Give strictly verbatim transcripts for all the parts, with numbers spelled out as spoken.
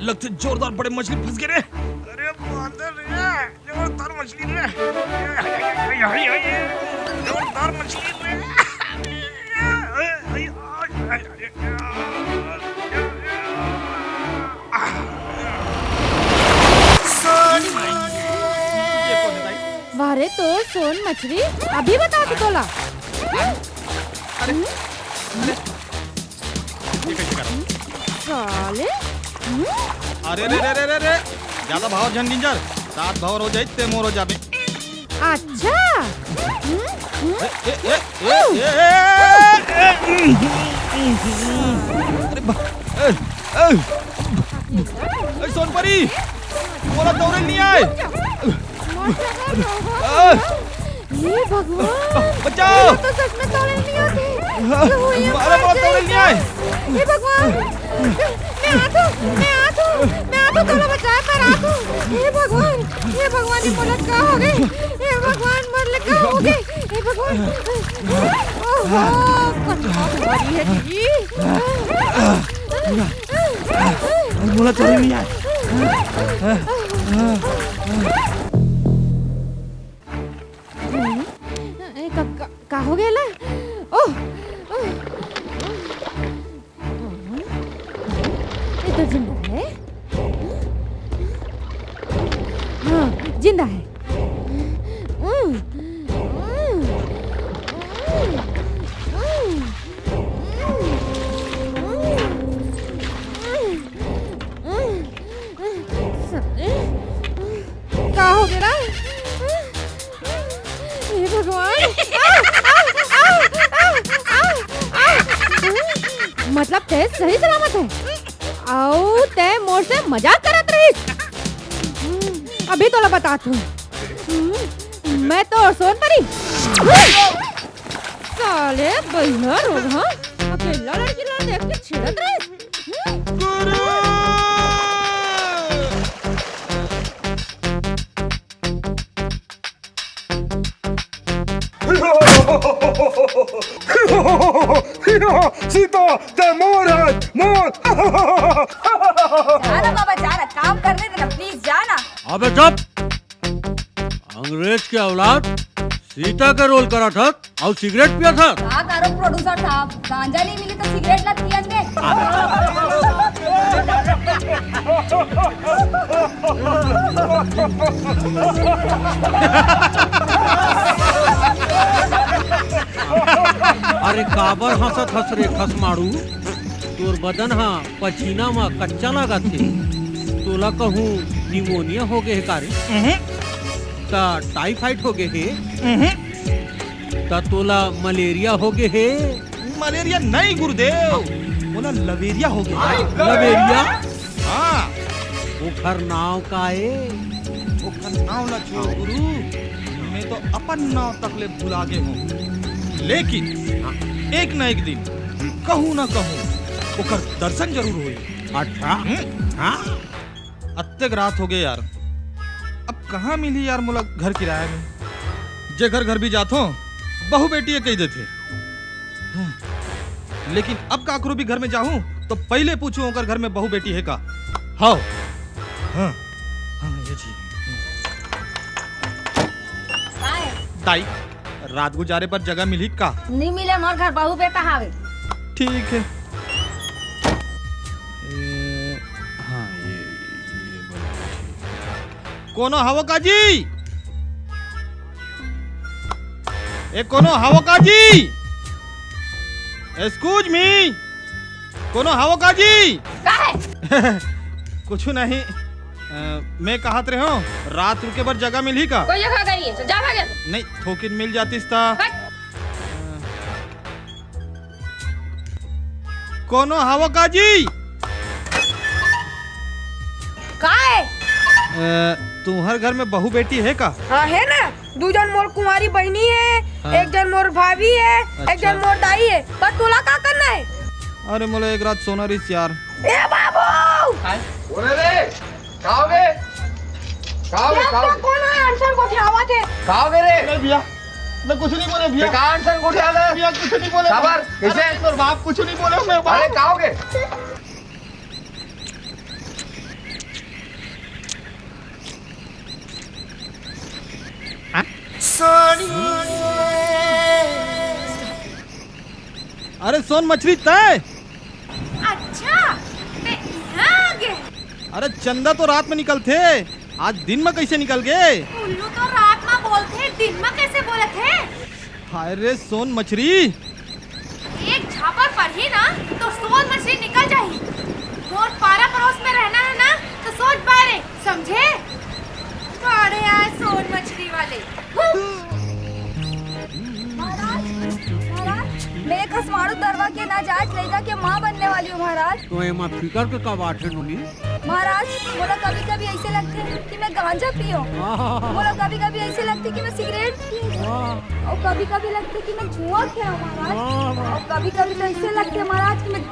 लगथे जोरदार बड़े मछली फंस गे रे। अरे बादर रे, जोरदार मछली रे। जोरदार मछली रे। वाह रे, तोर सोन मछली, अभी बता दे तोला। अरे, अरे, ये कैसे करा? साले, हम्म? अरे, रे, रे, रे, रे, रे। ज्यादा भाव झन गिंजर, सात भाव हो जाई, ते मोर हो जाबे। अच्छा। हम्म, हम्म। ए, ए, ए, ए, ए, ए, ए, अरे बा-, ए, ए, ए, सोनपरी, मोला दौड़े नहीं आए। ए, हे भगवान, बचाओ। ये तो सच में तोड़े नहीं होते। अरे, मोला तोड़े नहीं आए। हे भगवान, मैं आ तू, मैं आ तू, मैं आ तू, तोला बचाए बर आ तू। हे भगवान, हे भगवान, ये मोला का हो गे? हे भगवान, मोर ले का हो गे? हे भगवान, ओहो, कतका भारी है दीदी। मोला तोड़े नहीं आए। हम्म, ए, का, का, का हो गेला? ओह, ओह, ओह। ये तो जिंदा है। हाँ, जिंदा है। साले, का हो गेला? हे भगवान! आ, आ, आ, आ, आ, आ। मतलब, तैं सही सलामत है, अउ तैं मोर से मजाक करत रहिस। अभी तोला बतात हूँ। मैं तो सोनपरी। साले बइहा रोगहा, अकेल्ला लड़की ला देख के छिड़त रहे। गुरु! सीता, तैं मोर हस, मोर। जा ना बाबा, जा ना, काम करने दे ना, please जा ना। अबे चुप! अंग्रेज के औलाद, सीता के role करत हस अउ सिगरेट पियत हस। का करो producer साहब, गांजा नहीं मिली तो सिगरेट ला पियन दे। अरे काबर हंसत हस रे खसमाड़ू? तोर बदन हा पसीना म कच्चा लागत हे। तोला कहूँ निमोनिया हो गे हे का रे? उहुं। त टाइफाइड हो गे हे? उहुं। त तोला मलेरिया हो गे हे? मलेरिया नहीं गुरुदेव, मोला लवेरिया हो गे हे। लवेरिया? हाँ। ओखर नाव का ए? ओखर नाव ला छोड़ गुरु, मैं तो अपन नाव तक ले भुला गे हूँ। लेकिन हाँ। एक ना एक दिन कहूँ ना कहूँ ओकर दर्शन जरूर होई। अच्छा? हम्म। हाँ। अतेक रात हो गे यार, अब कहाँ मिलही यार मोला घर किराया में? जेकर घर भी जाथों, बहू बेटी ए कहि देथे। लेकिन अब काकरो भी घर में जाहूँ, तो पहले पूछूँ ओकर घर में बहू बेटी हे का? हव। हाँ, हाँ, ये जी। काय? दाई, रात गुजारे बर जगह मिलही का? नहीं मिले, मोर घर बहू बेटा हावे। ठीक है। ए, हाँ, ये, ये बड़ा ठीक है। कोनो हवो का जी? ए, कोनो हवो का जी? Excuse me, कोनो हवो का जी? का है? कुछ नहीं। अ, मैं कहत रहे हूँ, रात रुके बर जगह मिलही का? कोई जगह नहीं है, जा भाग यहाँ से। नहीं, थोकिन मिल जातिस ता। हट। अ, कोनो हवो का जी? का है? अ, तुम्हर घर में बहू बेटी हे का? हाँ, हे ना। दू झन मोर कुंवारी बहिनी हे, हाँ। एक झन मोर भाभी हे, अच्छा। एक झन मोर दाई हे। पर तोला का करना हे? अरे, मोला एक रात सोना रिस यार। ए बाबू! बोले रे, का होगे? का होगे, का होगे? कोन हे अंसन गोठियावत हे? का होगे रे? नहीं भैया, मैं कुछ नहीं बोले भैया। ते का अंसन गोठियावत हे? भैया, कुछ नहीं बोले। काबर? कैसे? अरे, तोर बाप कुछ नहीं बोले, मैं बाप। अरे, का होगे? अरे सोन मछरी, तय? अच्छा, ते इहाँ आ गे? अरे चंदा तो रात में निकलथे, आज दिन में कैसे निकल गे? उल्लू तो रात में बोलथे, दिन में कैसे बोलत हे? हाय रे सोन मछरी। एक झापड़ पड़ही ना तो सोन मछरी निकल जाही। मोर पारा पड़ोस में रहना है ना तो सोच बारे, समझे? बाड़े आए सोन मछरी वाले। महाराज, महाराज, मैं खसमाड़ू दरवा के नाजायज लइका के माँ बनने वाली हूँ महाराज। तो एमा फिकर के का बात है नोनी? महाराज, मोला कभी-कभी ऐसे लगथे कि मैं गांजा पीऊं। आहा। मोला कभी-कभी ऐसे लगथे कि मैं सिगरेट पीऊं। वाह। और कभी-कभी लगथे कि मैं जुआ खेलूं महाराज। वाह, वाह। और कभी-कभी तो ऐसे लगथे महाराज कि मैं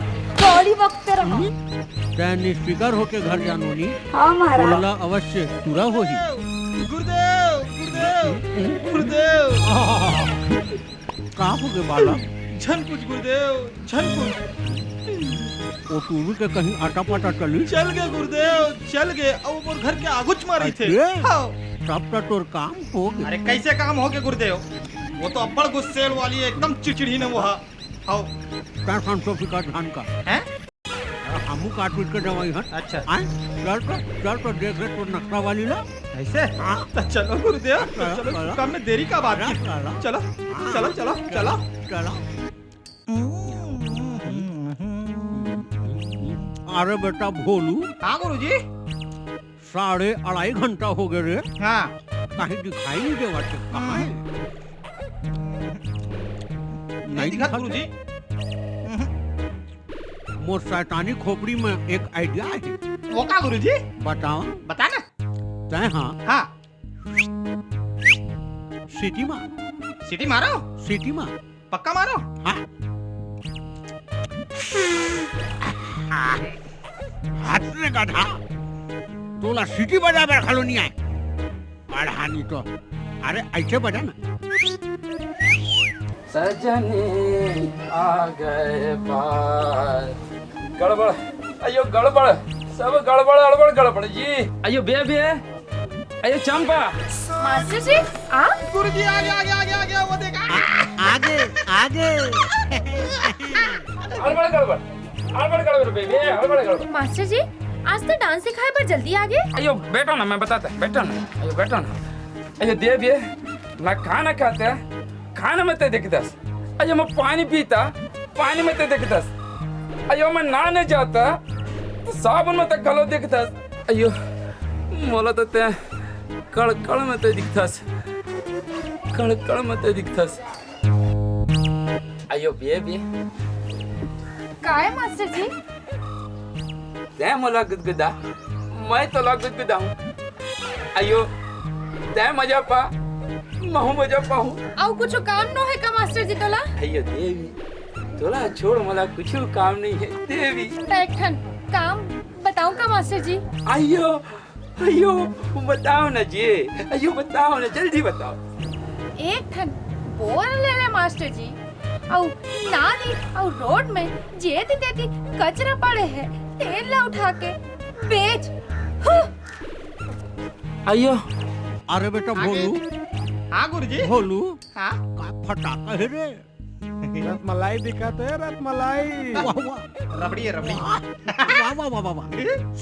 गाड़ी बकते रहूं। हम्म। तैं निस्फिकर होके घर जा नोनी। हाँ महाराज। बोला अवश्य पूरा होही। गुरुदेव, गुरुदेव, गुरुदेव। आहा। का हो गे बालक? झन कुछ गुरुदेव, झन कुछ। ओ टूरी के कहीं आटा पाटा चली? चल गे गुरुदेव, चल गे। अउ मोर घर के आगुच म रहिथे। अरे, हाँ। तब तो तोर काम हो गे। अरे कैसे काम हो गे गुरुदेव? वो तो अब्बड़ गुस्सेल वाली है, एकदम चिड़चिड़ी ने वो हा। हाँ। तैं संतोषी का धान का। हैं? अरे, हमू काट पीट के दवाई हन। अच्छा। आय, चल तो, चल तो देख रे तोर नक्शा वाली ला। ऐसे? हाँ। तो चलो गुरुदेव, तो चलो, चलो, चलो। काम में देरी का बात है। चलो, चलो। चलो, हाँ। चलो, चलो, चलो। चलो। अरे बेटा भोलू। हाँ गुरुजी। साढ़े अढ़ाई घंटा हो गे रे। हाँ। कहीं दिखाई नहीं देवत हे, कहाँ है? नहीं नहीं दिखत दिखत गुरुजी। है। मोर शैतानी खोपड़ी में एक idea है। वो का गुरुजी? बताओ। बता ना। तैं हाँ। हाँ। सीटी मार। सीटी मारो? सीटी मार। पक्का मारो? हाँ। हट रे गधा, तोला सीटी बजाए बर घलो नहीं आए। पढ़ानी तो, अरे ऐसे बजा ना। सजनी आ गए पार। गड़बड़, अयो गड़बड़, सब गड़बड़, अड़बड़, गड़बड़ जी। अयो बे, बे, अयो चंपा। मास्टर जी, आप? गुरुजी, आगे, आगे, आगे, आगे, वो देखा। आगे, आगे। अड़बड़, गड़बड़, अड़बड़, गड़बड़, बेबे, अड़बड़, गड़बड़। मास्टर जी, आज तो डांस सिखाए बर जल्दी आ गे। अयो बैठो ना, मैं बताता, बैठो ना, अयो बैठो ना। अयो दे बे, मैं खाना खाता, खाना में ते देखदस। अयो मैं पानी पीता, पानी में ते देखदस। अयो मैं नहाने जाता, तो साबुन में ते घलो देखदस। अयो मोला तो ते कड़ कड़ में ते दिखथस, कड़ कड़ में ते दिखथस। अयो बेबे। काय मास्टर जी? तैं मोला गुदगुदा, मैं तोला गुदगुदाहूँ। अयो, तैं मजा पा, महूँ मजा पाहूँ। अउ कुछु काम नो हे का मास्टर जी तोला? अयो देवी, तोला छोड़ मोला कुछु काम नहीं है देवी। त एक ठन काम बताऊँ का मास्टर जी? अयो, अयो, बताओ ना जी, अयो बताओ ना, जल्दी बताओ। एक ठन बोरा ले ले मास्टर जी, अउ नाली अउ रोड में जेती तेती कचरा पड़े हे, तेन ला उठा के बेच। हु! अयो। अरे बेटा आगे। भोलू। हाँ गुरुजी। भोलू। हाँ। का फटाका हे रे? रसमलाई दिखत हे, रसमलाई। वाह, वाह। रबड़ी हे, रबड़ी। वाह, वाह, वाह, वाह, वाह।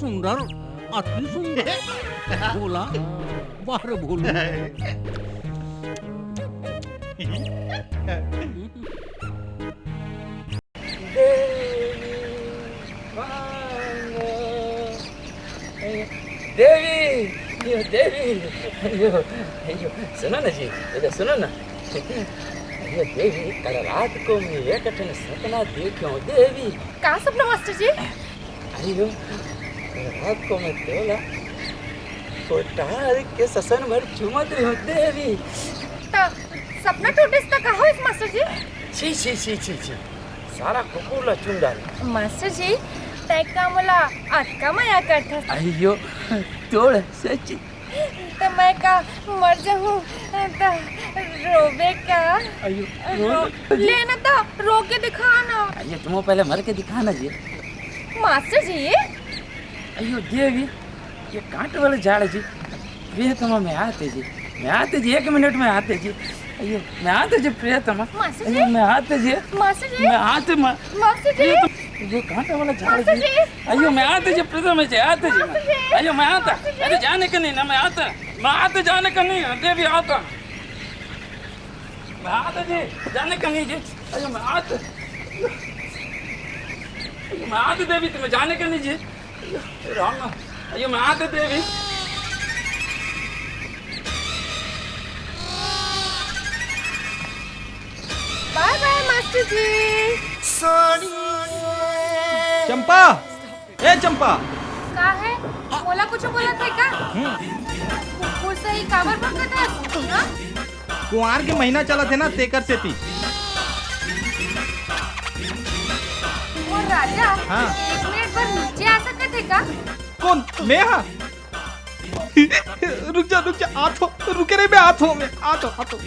सुंदर, अति सुंदर। भोला, वाह रे भोलू। देवी, मांगो। देवी, यो देवी, यो, यो, सुनो ना जी, इधर सुनो ना। अरे देवी, कल रात को मैं एक ठन सपना देखे हूँ देवी। का सपना मास्टर जी? अरे यो, कल रात को मैं तोला कोठार के ससन भर चूमत रहे हूँ देवी। त सपना टूटिस त का होइस मास्टर जी? छी, छी, छी, छी, छी। सारा कुकुर ला चूम डारे। मास्टर जी, तै का मोला अतका मया करथस? अयो, तोड़ सच्ची। त मैं का मर जाहूँ त रोबे का? अयो, रो रो, ले ना त रो के दिखा ना। अयो, तुम पहले मर के दिखा ना जी। मास्टर जी, ये? अयो देवी, ये कांट वाला झाड़ जी, वे तो मैं आते जी। मैं आते जी, एक मिनट में आते जी। अयो, मैं आते जी प्रियतमा। मासी जी। अयो, मैं आते जी। मासी जी। मैं आते मा-, मासी जी। अयो, तो, अयो, कहाँ का वाला झाड़ मासी जी? जी। अयो, मैं आते जी प्रियतमा जी, आते जी। मासी जी। अयो, मैं आता। मासी जी। अरे जाने का नहीं ना, मैं आता। मैं आते जाने का नहीं, देवी आता। मैं आता जी, जाने का नहीं जी। अयो, मैं आता। अयो, मैं आता देवी, तुम्हें जाने का नहीं जी। अयो, राम। अयो, मैं आता देवी। बाय बाय मास्टर जी। चंपा, ए चंपा। का है? मोला कुछ बोलत है का? हम्म। कुकुर से ही काबर भौंकत है? हाँ? कुंवार के महीना चलत है ना, तेकर सेती। मोर राजा, हाँ। एक मिनट बर नीचे आ सकत है का? कौन? मैं हा? रुक जा, रुक जा, आथो, रुके रे, मैं आथो, मैं आथो, आथो।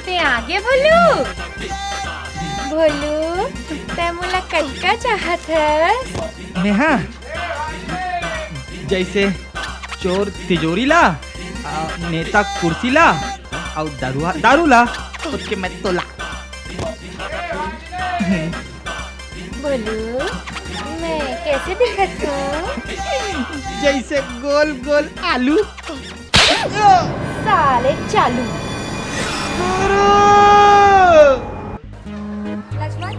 ते आगे भोलू। भोलू, तै मोला कतका चाहत हस? मेहा, जैसे चोर तिजोरी ला, आ, नेता कुर्सी ला, अउ दरुआ दारू ला, ओतके मैं तोला। भोलू, मैं कैसे दिखत हूँ? जैसे गोल गोल आलू। साले चालू। गुरु! लक्ष्मण,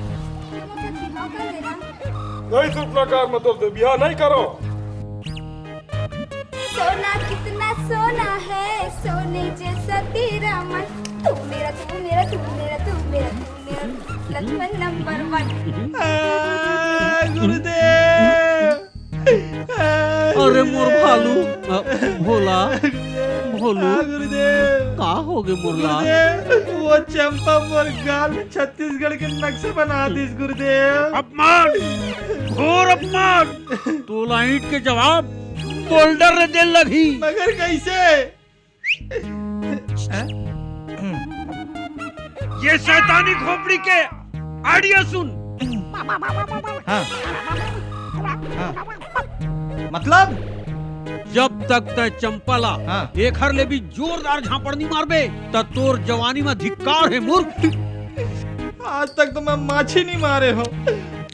नहीं सुपना कार मतलब से बिहार नहीं करो। सोना कितना सोना है, सोने जैसा तेरा मन। तू मेरा, तू मेरा, तू मेरा, तू मेरा, तू मेरा, लक्ष्मण नंबर वन। आ, गुरुदेव। अरे मोर भालू, अ, भोला, भोलू, हाँ, गुरुदेव। का होगे मोर लाल? गुरुदेव, वो चंपा मोर गाल में छत्तीसगढ़ के नक्शा बना दिस, गुरुदेव। अपमान, घोर अपमान। तोला ईंट के जवाब बोल्डर ले दे लगही। मगर कैसे? ये शैतानी खोपड़ी के आइडिया सुन। हाँ। हाँ। मतलब? जब तक तै चंपा ला हाँ। एखर ले भी जोरदार झापड़ नहीं मारबे, त तोर जवानी में धिक्कार है मूर्ख। आज तक तो मैं माछी नहीं मारे हो,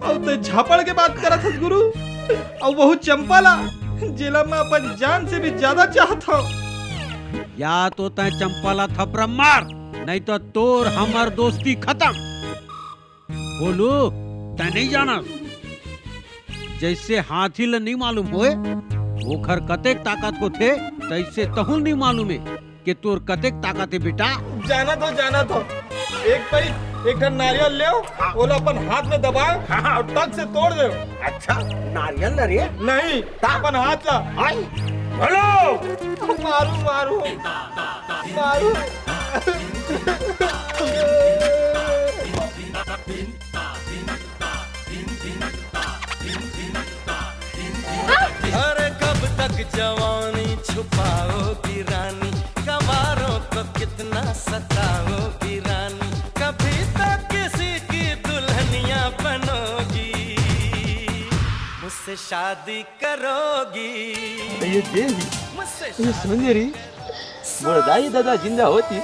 अउ तै झापड़ के बात करत हस गुरु, अउ वहू चंपा ला, जेला मैं अपन जान से भी ज्यादा चाहत हूँ। या तो तै चंपा ला थपरा मार, नहीं तो तोर हमर दोस्ती खत्म। बोलू, तै नहीं जाना, जैसे हाथी ला नहीं मालूम होए, ओखर कतेक ताकत होथे, तैसे तहूँ नहीं मालूम है। के तोर कतेक ताकत हे बेटा? जानत हो, जानत हो। एक पई एक ठन नारियल लेव, ओला अपन हाथ में दबाव हाँ। अउ टक से तोड़ देव। अच्छा, नारियल ल रे? नहीं, ता? अपन हाथ ला। आई, हेलो। मारू, मारू, मारू। अरे कब तक जवानी छुपाओगी रानी, गवारों को कितना सताओगी रानी, कभी तो किसी की दुल्हनिया बनोगी, मुझसे शादी करोगी। ये देवी, मुझसे ये शादी सुंदरी, मोर दाई ददा जिंदा होती,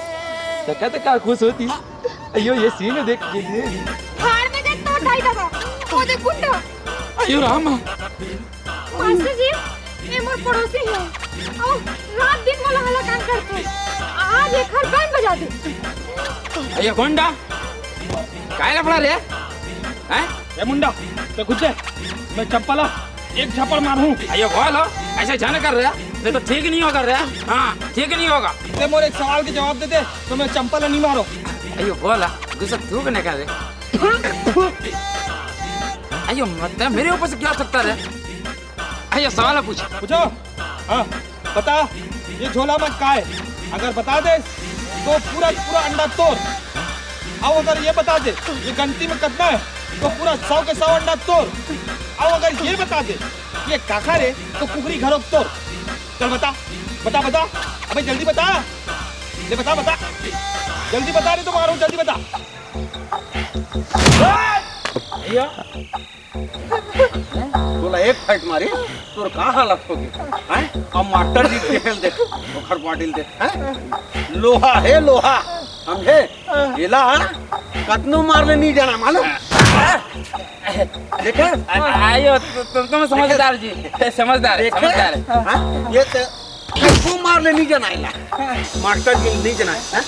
त कतका खुश होती। अयो, ये सीन देख के लिए। भाड़ में देख तो दाई ददा, वो देख गुंडा। अयो राम। मासी जी, ये मोर पड़ोसी है। अउ रात दिन मोला हलाकान करथे। आज एखर बैंड बजा दे। अयो गुंडा, काय लफड़ा रे? हैं? ए मुंडा, ते खुद दे। मैं चंपा ला एक झापड़ मारहूँ। अयो बोलो, ऐसे झन कर रहा, नहीं तो ठीक नहीं होगा रे। हाँ, ठीक नहीं होगा। ते मोर एक सवाल के जवाब दे दे, तो मैं चंपा ला नहीं मारो। अयो बोला, गुस्सा तू कने का रे? अयो मत, मेरे ऊपर से क्या थकता रे? अयो सवाल पूछ। पूछो। हाँ, बता, ये झोला में का है? अगर बता दे, तो पूरा पूरा अंडा तोड़। अउ अगर ये बता दे, ये गंती में कतना है, तो पूरा सौ के सौ अंडा तोर। अउ अगर ये बता दे ये काखर हे, तो कुकरी घलो तोर। चल बता, बता, बता, अबे जल्दी बता, ले बता, बता, जल्दी बता रे, तो मारो, जल्दी बता। भैया, तोला एक फट मारे, तोर का हालत होगे, हैं? अब मास्टर जी के खेल देख, ओखर बॉडी ल देख, हैं? लोहा हे, लोहा, समझे? एला कतनो मार ले नहीं जाना, मालूम? देखे? आ-, आयो, तु-, तुम, तुम समझदार जी, समझदार, देखे? समझदार। हाँ? ये तो कतनो मार ले नहीं जाना एला। मास्टर जी नहीं जाना, हैं?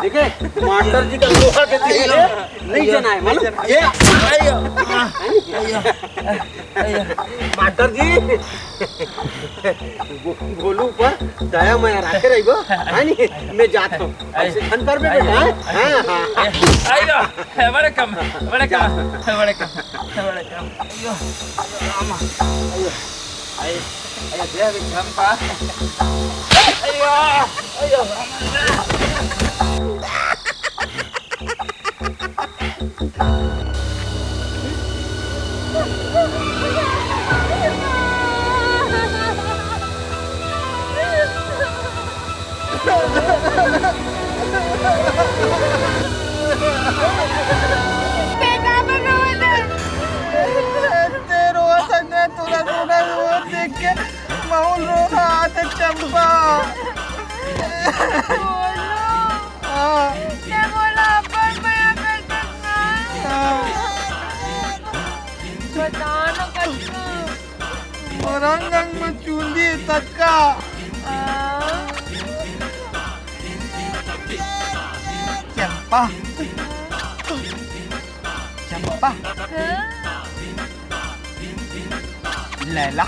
देखे, मास्टर जी का लोहा के तेल नहीं जना है, मालूम? ये, मास्टर जी, भो-, भोलू ऊपर दया मया राखे रहिबो, है नी? मैं जात हूँ। ऐसे धन कर बेटा, हाँ? हाँ, हाँ। आयो, बड़े कम, बड़े कम, बड़े कम, बड़े कम। आयो, रामा। आयो। आयो, आयो, दे अभी चंपा। आयो, आयो। बेटा, मैं रो दे। ते रोवत हस, तोला रोना, रोवत देख के महूँ ल रोना आथे चंपा। बोलू। हाँ। ते मोला अपन मया करथस ना। हाँ। बता ना कतका। मोर अंग अंग में चूंदी ततका। हाँ। चंपा। चंपा। हाँ। लैला।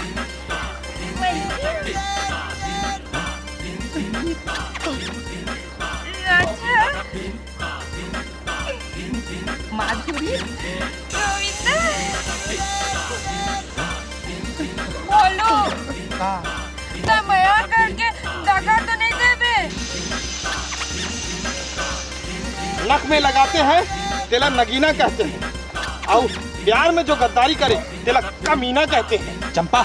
राजा। माधुरी। गोविंदा। बोलू। का? त मया करके दगा तो नहीं देबे? नक में लगाते हैं, तेला नगीना कहते हैं, और प्यार में जो गद्दारी करे, तेला कमीना कहते हैं। चंपा,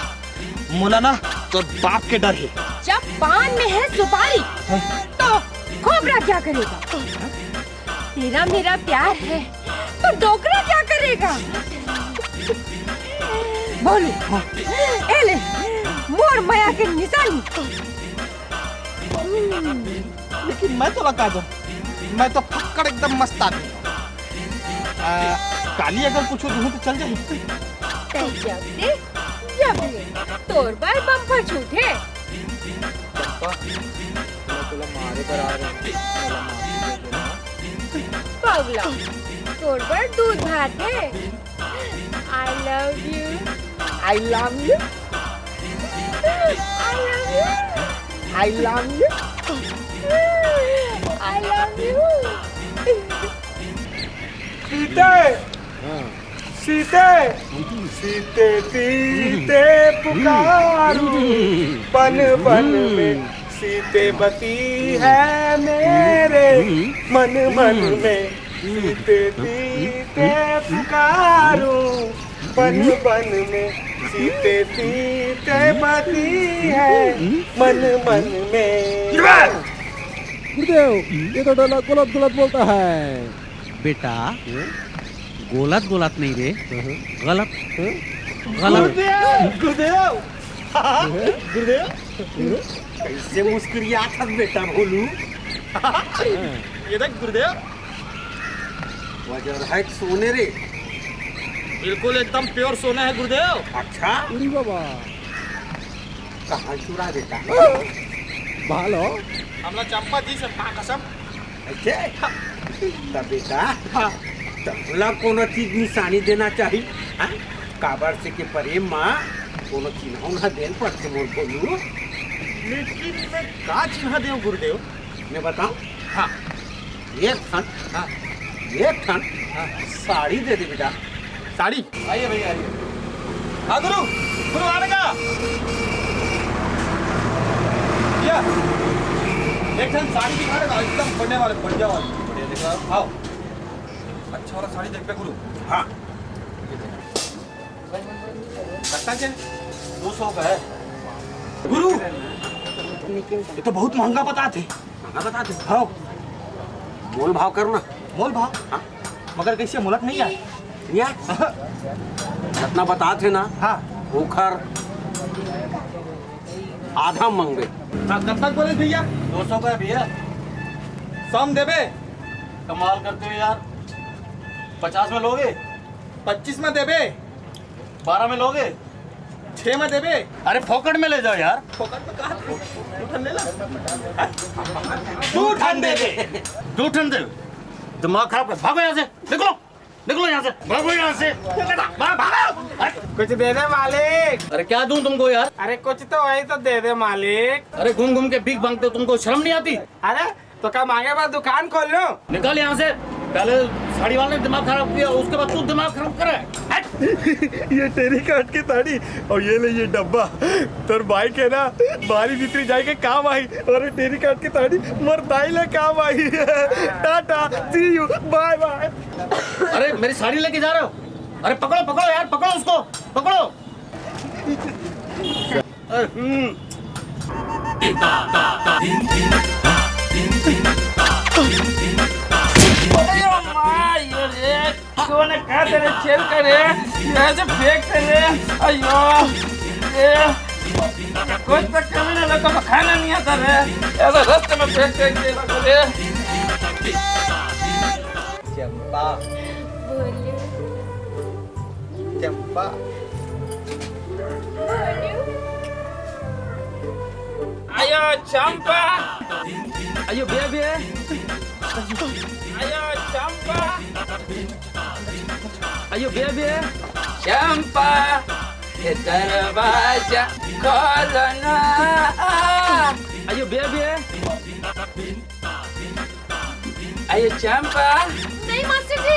मोला ना तोर बाप के डर हे। जब पान में है सुपारी, हाँ। तो खोबरा क्या करेगा? तेरा मेरा प्यार है, तो डोकरा क्या करेगा? बोलू, हाँ। ए ले, मोर मया के निशानी। हम्म, लेकिन मैं तोला का दूं, मैं तो फक्कड़ एकदम मस्त आदमी हूँ। आ, काली अगर कुछ दूं तो चल जाही। तै जब दे, जब ले, तोर बर बम्पर छूट हे। चंपा, मैं तोला मारे बर आ रहे हूँ, मोला माफी दे देना। पगला, तोर बर दूध भात हे। I love you। I love you। I love you। I love you। I love you। सीते, हाँ। सीते, सीते, सीते पुकारूं, बन बन में सीते बसी है मेरे मन मन में। सीते सीते पुकारूं, बन बन में सीते सीते बसी है मन मन में। गुरुदेव, ये तो डोला गलत गलत बोलता है। बेटा, गलत गलत नहीं रे, गलत, गलत। गुरुदेव, गुरुदेव, गुरुदेव, कैसे मुस्कुरियात हस बेटा भोलू? ये देख गुरुदेव, वजरहट सोने रे। बिल्कुल एकदम pure सोना है गुरुदेव। अच्छा? अरे बाबा। कहाँ चुरा बेटा? भालो। हमला चंपा दी से माँ कसम। ऐसे? त बेटा, हाँ। तोला कोनो चीज निशानी देना चाही, हाँ? काबर से के प्रेम मा कोनो चिन्हौं ह देन पड़थे मोर भोलू। लेकिन मैं का चिन्हा देव गुरुदेव? मैं बताऊं? हाँ। एक ठन, हाँ। एक ठन हाँ। साड़ी दे दे बेटा। साड़ी? आइए भैया, आइए। हाँ गुरु, गुरु आने का। या, एक ठन साड़ी दिखा रहे ना, एकदम बढ़िया वाले, बढ़िया वाले। बढ़िया दिखा। आओ, अच्छा वाला साड़ी देख पे गुरु। हाँ। कत्ता के? दो सौ का है। गुरु, ये तो बहुत महंगा बता थे। महंगा बता थे? हाँ। मोल भाव करो ना। मोल भाव? हाँ। मगर कैसे, मोलक नहीं आए? नहीं आए? हाँ। जितना बता थे ना, हाँ। ओखर आधा मांगबे। हाँ, कब तक बोले भैया? दो सौ का है भैया। सौ में देबे? कमाल करते हो यार। पचास में लोगे? पच्चीस में देबे? बारह में लोगे? छह में देबे? अरे फोकट में ले जाओ यार। फोकट में कहा? दू ठन ले ला। दू ठन दे दे। दू ठन दे। दिमाग खराब कर, भागो यहाँ से। निकलो। निकलो यहाँ से, भागो यहाँ से। भाग, भागो। कुछ दे दे मालिक। अरे क्या दूं तुमको यार? अरे कुछ तो वही तो दे दे मालिक। अरे घूम घूम के भीख मांगते हो, तुमको शर्म नहीं आती? अरे तो का मांगे बाद दुकान खोल लो। निकल यहाँ से। पहले साड़ी वाले ने दिमाग खराब किया, उसके बाद तू दिमाग खराब करे। हट। ये टेरी काट के साड़ी और ये ले ये डब्बा, तोर बाइक है ना, बाहरी भीतरी जाए के काम आई और ये टेरी काट के साड़ी मोर दाई ले काम आई। टाटा, सी यू, बाय बाय। अरे मेरी साड़ी लेके जा रहे हो? अरे पकड़ो, पकड़ो यार, पकड़ो उसको, पकड़ो। अरे, हम्म। अरे माँ, यो रे, तूने कहा तेरे छेद करे, यहाँ से फेंक तेरे, अयो, ये, कुछ तो कमी ना लगा, खाना नहीं आता रे, ऐसा रास्ते में फेंक फेंक के रखो रे। चंपा। बोलियो। चंपा। बोलियो। आयो चंपा। आयो बे बे। आयो चंपा। आयो बे बे। चंपा, ये दरवाजा खोलो ना। आयो बे बे। आयो चंपा। नहीं मास्टर जी,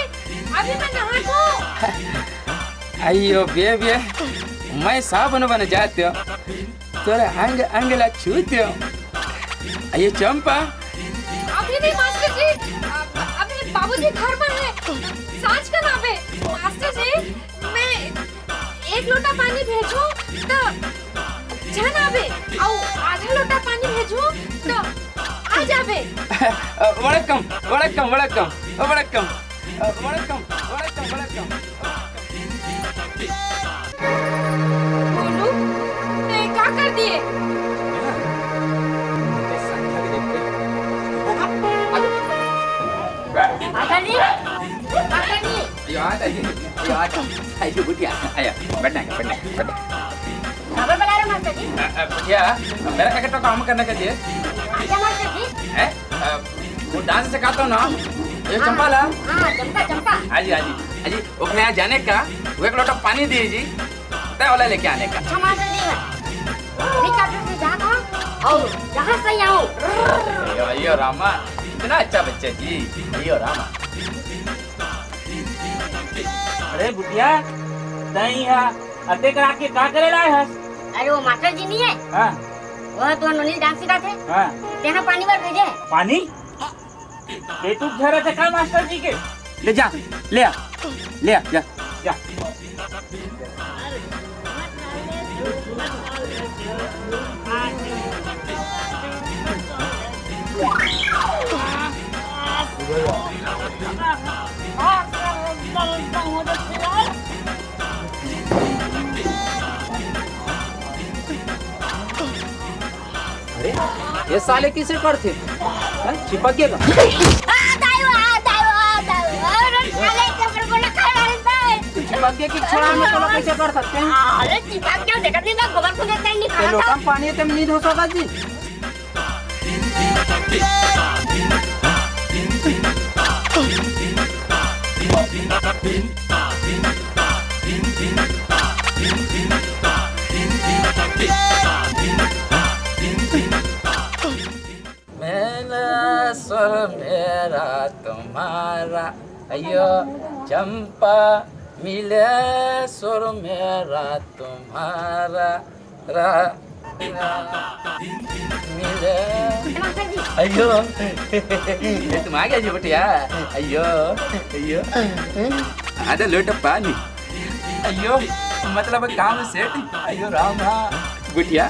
अभी मैं नहा के आयो बे बे, मैं साबुन बन जाते हो, तोरे अंग अंग ला छूते हो। आयो चंपा। अभी नहीं मास्टर जी, अ-, अभी बाबूजी घर में है, सांझ का नाम है। मास्टर जी, मैं एक लोटा पानी भेजूं तो झन आबे, अउ आधा लोटा पानी भेजूं तो आ जाबे। वड़कम, वड़कम, वड़कम, वड़कम, वड़कम, वड़कम, वड़कम। गोलू, तैं का कर दिए? मास्टर जी, मास्टर जी। आयो, आ जा, आयो, बिटिया, आयो, बैठना है, बैठना है, बैठना है। काबर बुला रहे मास्टर जी? अ, अ, बिटिया, मेरा एक ठो काम करने का जी। अच्छा मास्टर जी। हैं? अ, वो डांस सिखाता हूँ ना, ये हाँ, चंपा ला। हाँ, चंपा, चंपा। हाँ जी, हाँ जी, हाँ जी, ओकरे यहाँ जाने का, वो एक लोटा पानी दिए जी, तय वाला लेके आने का। अच्छा मास्टर जी, मैं हेलीकॉप्टर से जाता हूँ और जहाँ से आऊँ। अयो, अयो रामा, इतना अच्छा बच्चा जी, अयो रामा। अरे बुटिया, तई हा अतेक रात के का करे लाए हस? अरे वो मास्टर जी नहीं है? हाँ। वो तो नोनी डांस सिखाते। हाँ। तेना पानी बर भेजे है। पानी? ये तू घर है का मास्टर जी के? ले जा, ले आ, ले आ, जा, जा। अरे, ये साले किसे करथे? हैं? चिपक गया का? आ, दाई, आ, दाई, आ, दाई, अरे, साले, चपल को ना खा डाल दे। चिपक गया कि छोड़ा में तो लोग कैसे कर सकते हैं? अरे, चिपक क्यों देखत नहीं, मैं गोबर को देते नहीं ये खाना लोटा था। में पानी है, तुम नहीं धो सका जी? मेरा स्वर मेरा तुम्हारा, अयो चंपा, मिले स्वर मेरा तुम्हारा, रा, अयो, ये तुम आ गया जी बिटिया। अयो, अयो। आधा लोटा पानी। अयो, मतलब काम सेट। अयो रामा। बिटिया,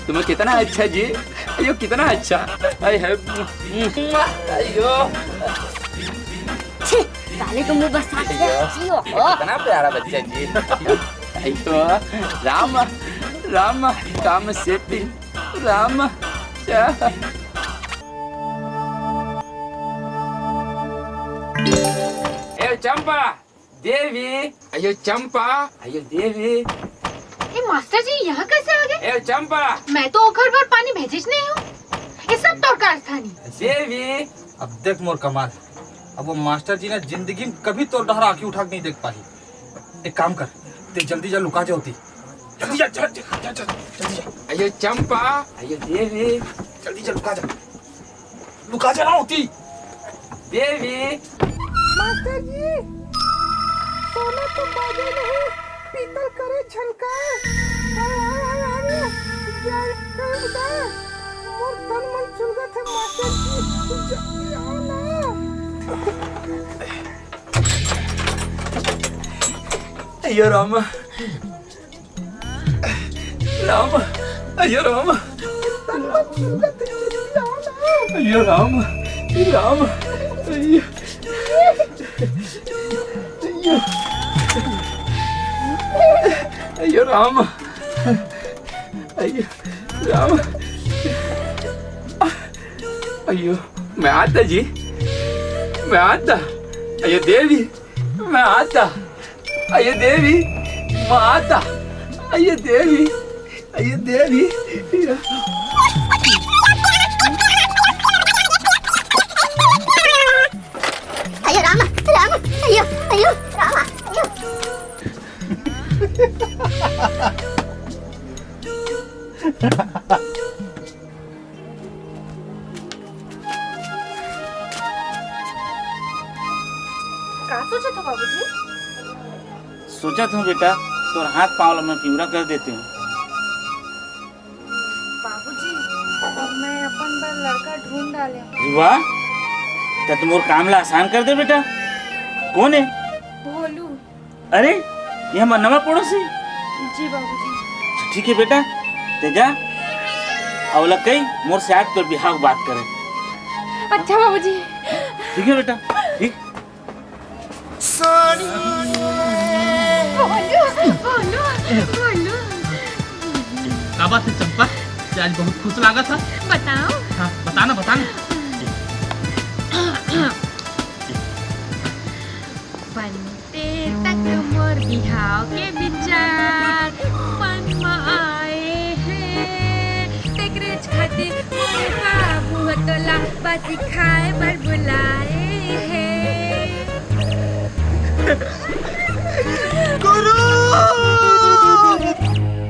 तुम कितना अच्छा जी। अयो, कितना अच्छा। आय है। अयो। छी, साले तुम बस साथ में अयो, जियो। कितना प्यारा बच्चा जी। अयो, राम, राम, काम सेटिंग, राम। ए चंपा, देवी, अयो चंपा, अयो देवी। ए मास्टर जी, यहाँ कैसे आ गए? ए चंपा। मैं तो ओखर बर पानी भेजिस नहीं हूँ। ये सब तोर कारस्थानी। देवी। अब देख मोर कमाल, अब वो मास्टर जी ना जिंदगी में कभी तोर डहर आँखी उठा के नहीं देख पाही। एक काम कर, ते जल्दी जा, लुका जा ओती। जल्दी जा, जा, जा, जा, जा, जल्दी जा। अयो चंपा, अयो देवी। जल्दी जा, लुका जा। लुका जा ना ओती। देवी। मास्टर जी, सोना तो बाजे नहीं, पीतल करे झनकार। आय, आय, आय, आय, आय, क्या कर दे? मोर तन मन चुलगत है मास्टर जी, जल्दी आओ ना। अयो राम, राम, अयो राम, अयो राम, राम, अयो, अयो, अयो राम, अयो राम, अयो, मैं आता जी, मैं आता, अयो देवी, मैं आता। अयो देवी, माता, अयो देवी, अयो देवी। अयो राम, राम, अयो, अयो, राम, अयो। का सोचत हो बाबूजी? सोचत हूँ बेटा, तोर हाथ पाँव ला मैं पिवरा कर देती हूँ। बाबूजी, मैं अपन बर लड़का ढूंढ डाले हूँ। वाह, त तो मोर काम ला आसान कर दे बेटा। कौन है? भोलू। अरे, ये हमर नवा पड़ोसी। जी बाबूजी। अच्छा, ठीक है बेटा, ते जा, अउ ओला कही मोर से आज तोर बिहाव के बात करे। अच्छा बाबूजी। ठीक है बेटा, ठीक। बोलो, बोलो, बोलो। का बात है चंपा? ते आज बहुत खुश लागत है। बताओ। हाँ, बताना, बताना। बनते तक मोर बिहाव के विचार मन म आए हे, तेकरेच खातिर मोर बाबू ह तोला बासी खाए बर बुलाए हे। गुरु!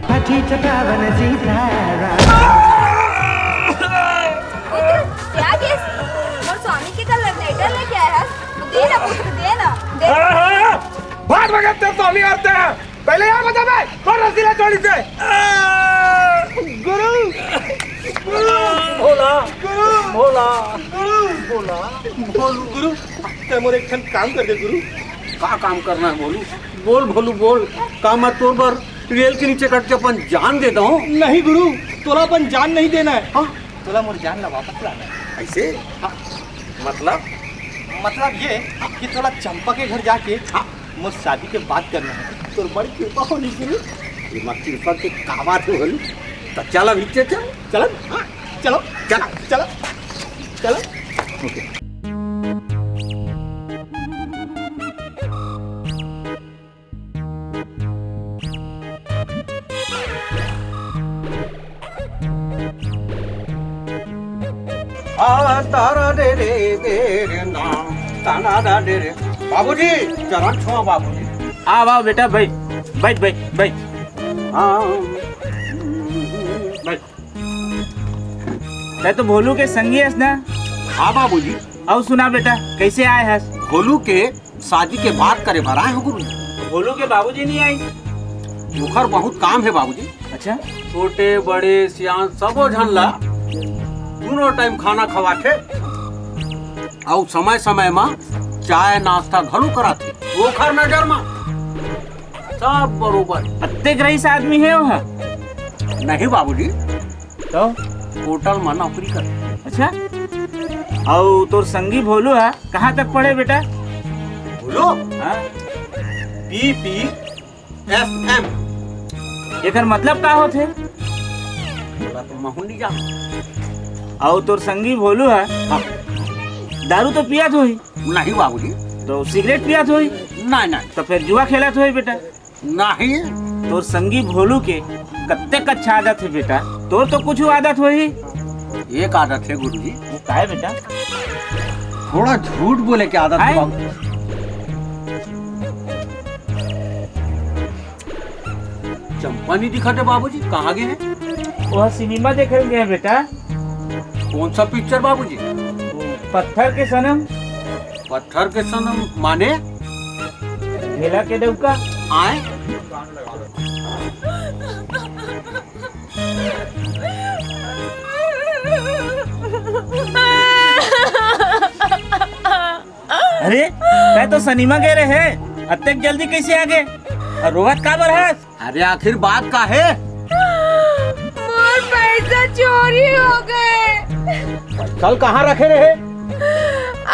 फटी चटावन सीताराम। क्या गेस? मोर स्वामी के कल लैटर लेके आए हस। दे ना पुत्र, दे ना, दे। हाँ, हाँ, हाँ। भाग भगत तेरे स्वामी आते हैं। पहले यहाँ बता बे, कौन रसीला चोरी से? गुरु, गुरु, भोला, गुरु, भोला, गुरु, भोला, भोलू। गुरु, ते मोर एक ठन काम कर दे गुरु। का काम करना है भोलू? बोल भोलू बोल, का मैं तोर बर रेल के नीचे कट के अपन जान दे दूं? नहीं गुरु, तोला अपन जान नहीं देना है। हाँ? तोला मोर जान ला वापस लाना है। ऐसे? हाँ। मतलब? मतलब ये कि तोला चंपा के घर जाके हाँ। मोर शादी के बात करना है। तोर बड़ी कृपा होही गुरु। ये माँ कृपा के का बात हो होली? तो चल अभी चल, चल। चल। हाँ, चलो। चल। चलो। चलो। OK। आ, तारा रे रे, दे रे ना, ताना दा रे रे। बाबूजी, चरण छुआ बाबूजी। आ, वाह बेटा, बैठ, बैठ, बैठ, बैठ। हाँ। बैठ। तैं तो भोलू के संगी हस ना? हाँ बाबूजी। अउ सुना बेटा, कैसे आए हस? भोलू के शादी के बात करे बर आए हो गुरु। भोलू के बाबूजी नहीं आए? ओखर बहुत काम हे बाबूजी। अच्छा। छोटे बड़े सियान सबो झन ला दूनों टाइम खाना खवाथे, अउ समय समय मा चाय नाश्ता घलो कराथे। ओखर नजर मा सब बरोबर। अतेक रईस आदमी हे ओहा? नहीं बाबूजी, तो होटल मा नौकरी कर। अच्छा, अउ तोर संगी भोलू हा कहाँ तक पढ़े बेटा? भोलू? हाँ। बी पी एस एम। एकर मतलब का होथे? बोला तो महू नहीं जान। अउ तोर संगी भोलू हा? हाँ। दारू तो पियत होही? नहीं बाबूजी। तो सिगरेट पियत होही? नहीं, नहीं। तो फिर जुआ खेलत होही बेटा? नहीं। तोर संगी भोलू के कतेक अच्छा आदत हे बेटा, तोर तो कुछ आदत होही। एक आदत हे गुरुजी। वो का हे बेटा? थोड़ा झूठ बोले के आदत हे बाबू। चंपा नहीं दिखत हे बाबूजी, कहाँ गे हे? वो सिनेमा देखे गे हे बेटा। कौन सा पिक्चर बाबूजी? वो पत्थर के सनम। पत्थर के सनम माने? ढेला के डौका। आए? अरे, तैं तो सिनेमा गे रहे, अतेक जल्दी कैसे आ गे? अउ रोवत काबर हस? अरे, आखिर बात का हे? मोर पैसा चोरी हो गे। पैसा ल कहाँ रखे रहे?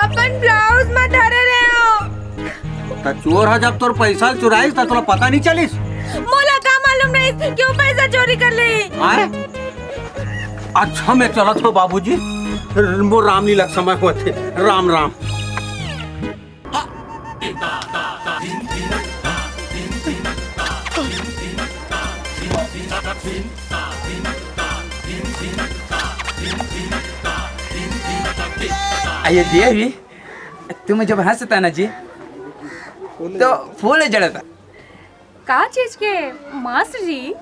अपन ब्लाउज म धरे रहे हो। त चोर ह जब तोर पैसा ल चुराइस, त तोला पता नहीं चलिस? मोला का मालूम रहिस कि वो पैसा चोरी कर ले? आए? अच्छा, मैं चलत हूँ बाबूजी, मोर रामलीला के समय होत हे। राम राम। अयो देवी, तुम जब हंसता ना जी, तो फूल जड़ता। का चीज के मास्टर जी?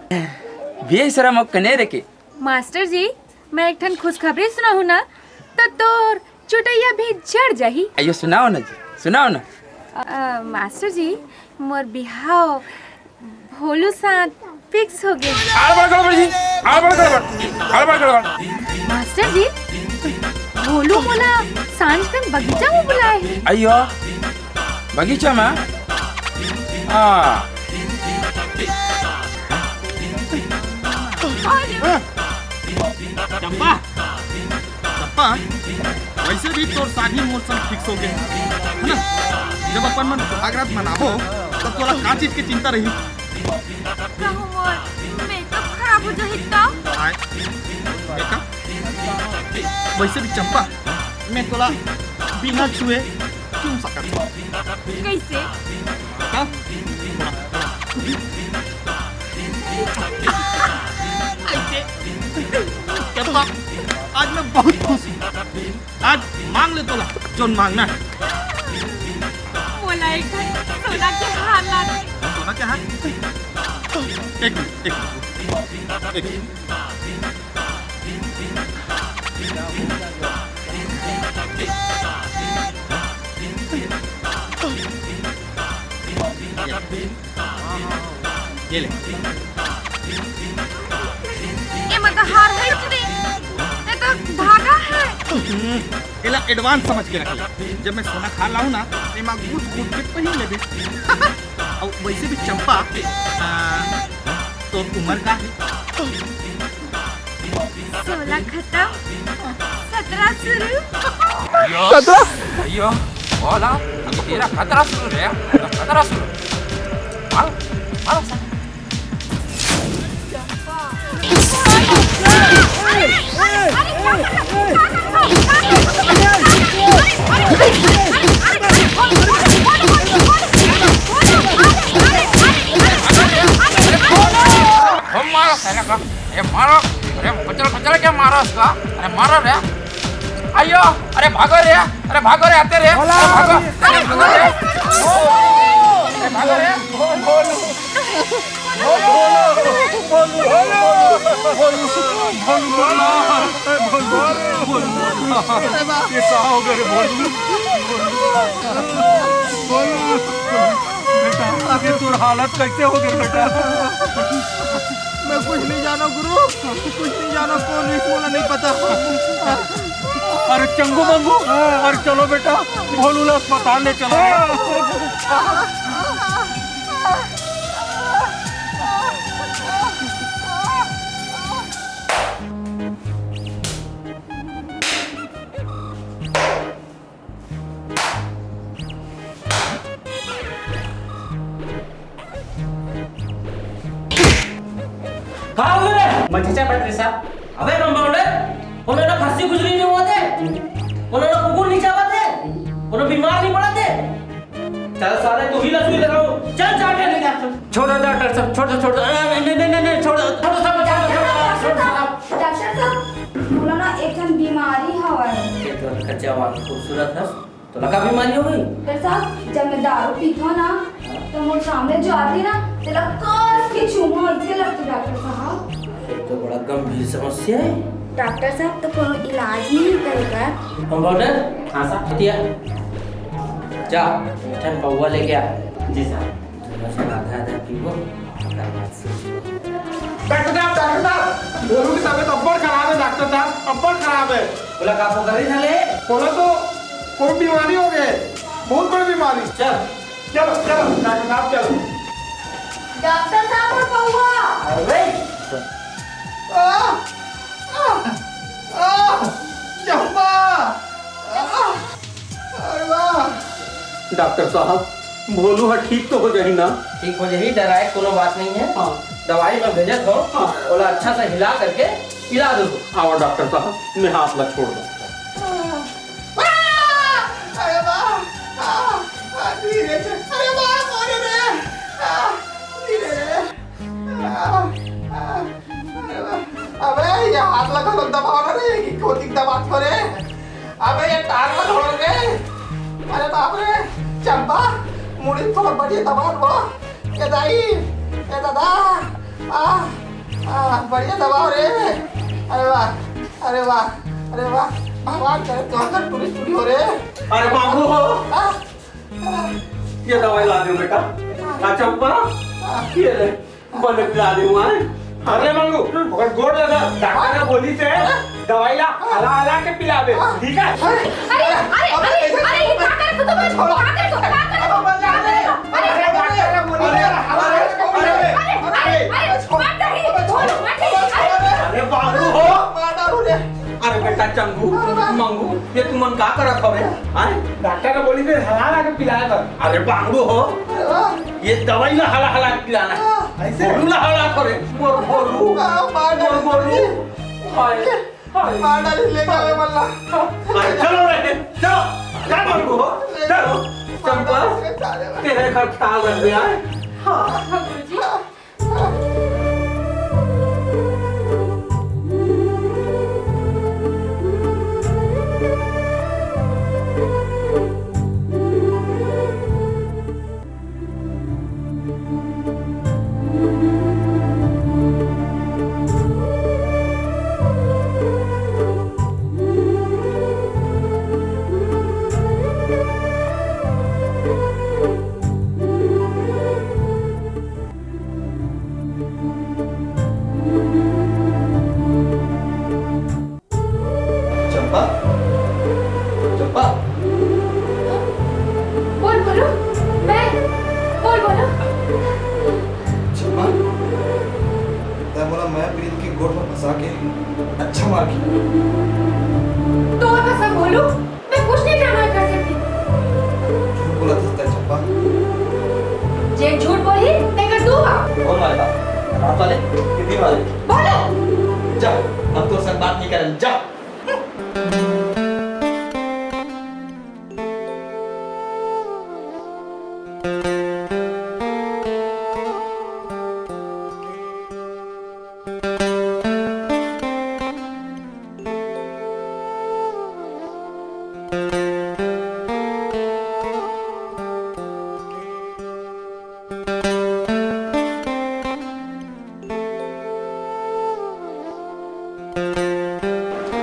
बेशरम अउ कनेर के। मास्टर जी, मैं एक ठन खुशखबरी सुनाहूँ ना, त तोर चुटैया भी जड़ जाही। अयो सुनाओ ना जी, सुनाओ ना। अ, मास्टर जी, मोर बिहाव भोलू साथ फिक्स हो गे। आड़बड़ गड़बड़ जी, आड़बड़ गड़बड़, आड़बड़ गड़बड़। मास्टर जी, भोलू मोला सांझ कन बगीचा में बुलाए हे। अयो, बगीचा में? हाँ। चंपा, चंपा, वैसे भी तोर शादी मोर संग फिक्स हो गे, है ना? जब अपन मन सुहागरात मनाबो, तब तोला का चीज के चिंता रही? कहूँ मोर मेकअप खराब हो जाही त? आय, मेकअप? वैसे भी चंपा, मैं तोला बिना छुए चूम सकत हूँ। कैसे? हाँ? ऐसे। चंपा, आज मैं बहुत खुश हूँ। आज मांग ले तोला, जोन मांगना है। मोला एक ठन सोना के हार ला दे। सोना के हार? एक मिनट, एक मिनट, एक मिनट। ये ले। एमा तो हार है कि नहीं? ये तो धागा है। हम्म, एला एडवांस समझ के रख ले। जब मैं सोना के हार लाऊं ना, एमा गूंथ गूंथ के पहिन लेबे। अउ वैसे भी चंपा, आ, तोर उम्र का है? सोलह खत्म, सत्रह शुरू। सत्रह? अयो, बोला, अभी तेरा खतरा शुरू रे, खतरा शुरू। मारो, मारो सर। हम मारो साला का। अरे मारो, अरे कुचल कुचल के मारो उसका। अरे मारो रे। अयो, अरे भागो रे, अरे भागो रे, आते रे। अरे भागो, अरे भागो रे। अरे भागो रे। ये का हो गया रे भोलू? भोलू, बेटा, अभी तोर हालत कैसे हो गया बेटा? मैं कुछ नहीं जानो गुरु, कुछ नहीं जानो, कौन हुई मोला नहीं पता। अरे चंगू मंगू, अरे चलो बेटा, भोलू ला अस्पताल ले चलो। का होगे रे? मजीचा बैठ रे साहब। अबे कंपाउंडर, कोनो ला खस्सी खुजली नहीं होवत हे? कोनो ला कुकुर नहीं चाबत हे? कोनो बीमार नहीं पड़त हे? चल साले, तू ही ला सुई लगाओ। चल जाके ले डॉक्टर। छोड़ दो डॉक्टर साहब, छोड़ दो, छोड़ दो। अरे, नहीं, नहीं, नहीं, नहीं, छोड़ दो। छोड़ दो सब, छोड़ दो, छोड़ दो, छोड़ दो सब। डॉक्टर साहब, मोला ना एक ठन बीमारी हवय। ये तो लड़का जवान खूबसूरत है। तोला का बीमारी हो गई? डॉक्टर साहब, जब मैं दारू पीथों ना, तो मोर सामने जो आथे ना, तेला कस के चूमों, अइसे लगथे डॉक्टर साहब। ये तो बड़ा गंभीर समस्या है। डॉक्टर साहब, तो कोनो इलाज नहीं है का एकर? कंपाउंडर, हाँ साहब। बिटिया, जा, एक ठन पौवा लेके आ। जी साहब। थोड़ा सा आधा आधा पीबो, ओकर बाद सोचबो। डॉक्टर साहब, डॉक्टर साहब, भोलू की तबीयत अब्बड़ खराब है डॉक्टर साहब, अब्बड़ खराब है। बोला का पोकर रही साले? बोला तो कोई बीमारी हो गई, बहुत बड़ी बीमारी। चल। चलो, चलो, डॉक्टर साहब, चलो। डॉक्टर साहब और पौवा। अरे। आ, आ, आ, चंपा। आ, अरे वाह। डॉक्टर साहब, भोलू ह ठीक तो हो जाही ना? ठीक हो जाही, डराए कोनो बात नहीं है। हाँ। दवाई मैं भेजत हूँ, हाँ। ओला अच्छा से हिला करके पिला दो। आवा डॉक्टर साहब, मैं हाथ ला छोड़ दो। अरे वाह, आ, आ, धीरे से, अरे वाह, अरे रे, आ, धीरे रे, आ, आ, अरे वाह। अबे ये हाथ ला घलो दबाओ ना रे, कि कोती दबात हो रे। अबे ये टांग ला छोड़ रे। अरे बाप रे, चंपा, मुड़ी थोड़ा बढ़िया दबाओ वो। ए दाई, ए दादा, आ, आ, बढ़िया दबाओ रे। अरे वाह, अरे वाह, अरे वाह, भगवान करे तो अंदर टूरी टूरी हो रे। अरे बाबू हो। आ, आ, ये दवाई ला दो बेटा। आ, चंपा, ये ले। बने पिला दे हुआ है। अरे मंगू, ओकर गोड़ लगा, डॉक्टर ने बोली से दवाई ला, हला हला के पिलावे, ठीक है? अरे, अरे, अरे, अरे, ये का करत हो तुम? का करत हो? का करत हो? का करत हो? अरे, अरे, डॉक्टर ने बोली से हला हला के पिलावे। अरे, अरे, अरे, मत कही, छोड़ो, मत कही, अरे। अरे बाबू हो। अरे बेटा चंगू, मंगू, ये तुमन का करत हवे? आय? डॉक्टर ने बोली से हला हला के पिलाए बर। अरे बाबू हो। ये दवाई ला हला हला के पिलाना है। ऐसे? भोलू ला हला थोड़े। मोर भोलू। आ, मार डाली। मोर भोलू। हाय, हाय। मार डाली, ले जावे मल्ला। अरे चलो रे, चलो। चल मंगू हो, चलो। चंपा, तेरे घर ख्याल रख दे आए। हाँ। हाँ, गुरुजी। चंपा, चंपा। बोल बोलो, मैं, बोल बोलो। चंपा, तै मोला मया प्रीत के गोठ में फंसा के अच्छा मार खेले। तोर कसम भोलू, मैं कुछ नहीं जाना कर सकती। झूठ बोलत हस तै चंपा। जे झूठ बोली, तेकर दू बा। कौन वाले बा? रात वाले कि दिन वाले? बोलो। जा, हम तोर संग बात नहीं करन, जा।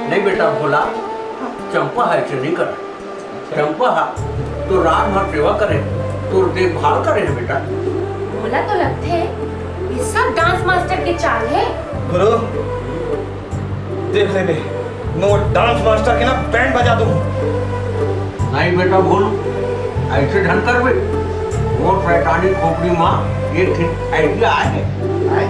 नहीं बेटा भोला, चंपा ह ऐसे नहीं करे। चंपा ह तो रात भर सेवा करे, तोर देखभाल करे हे बेटा। भोला तो लगथे, ये सब दान चाल हे। गुरु, देख ले बे, मैं वो डांस मास्टर के ना बैंड बजा दूं। नहीं बेटा भोलू, ऐसे ढंग कर बे। वो शैतानी खोपड़ी माँ एक ठिन आइडिया आए। आए?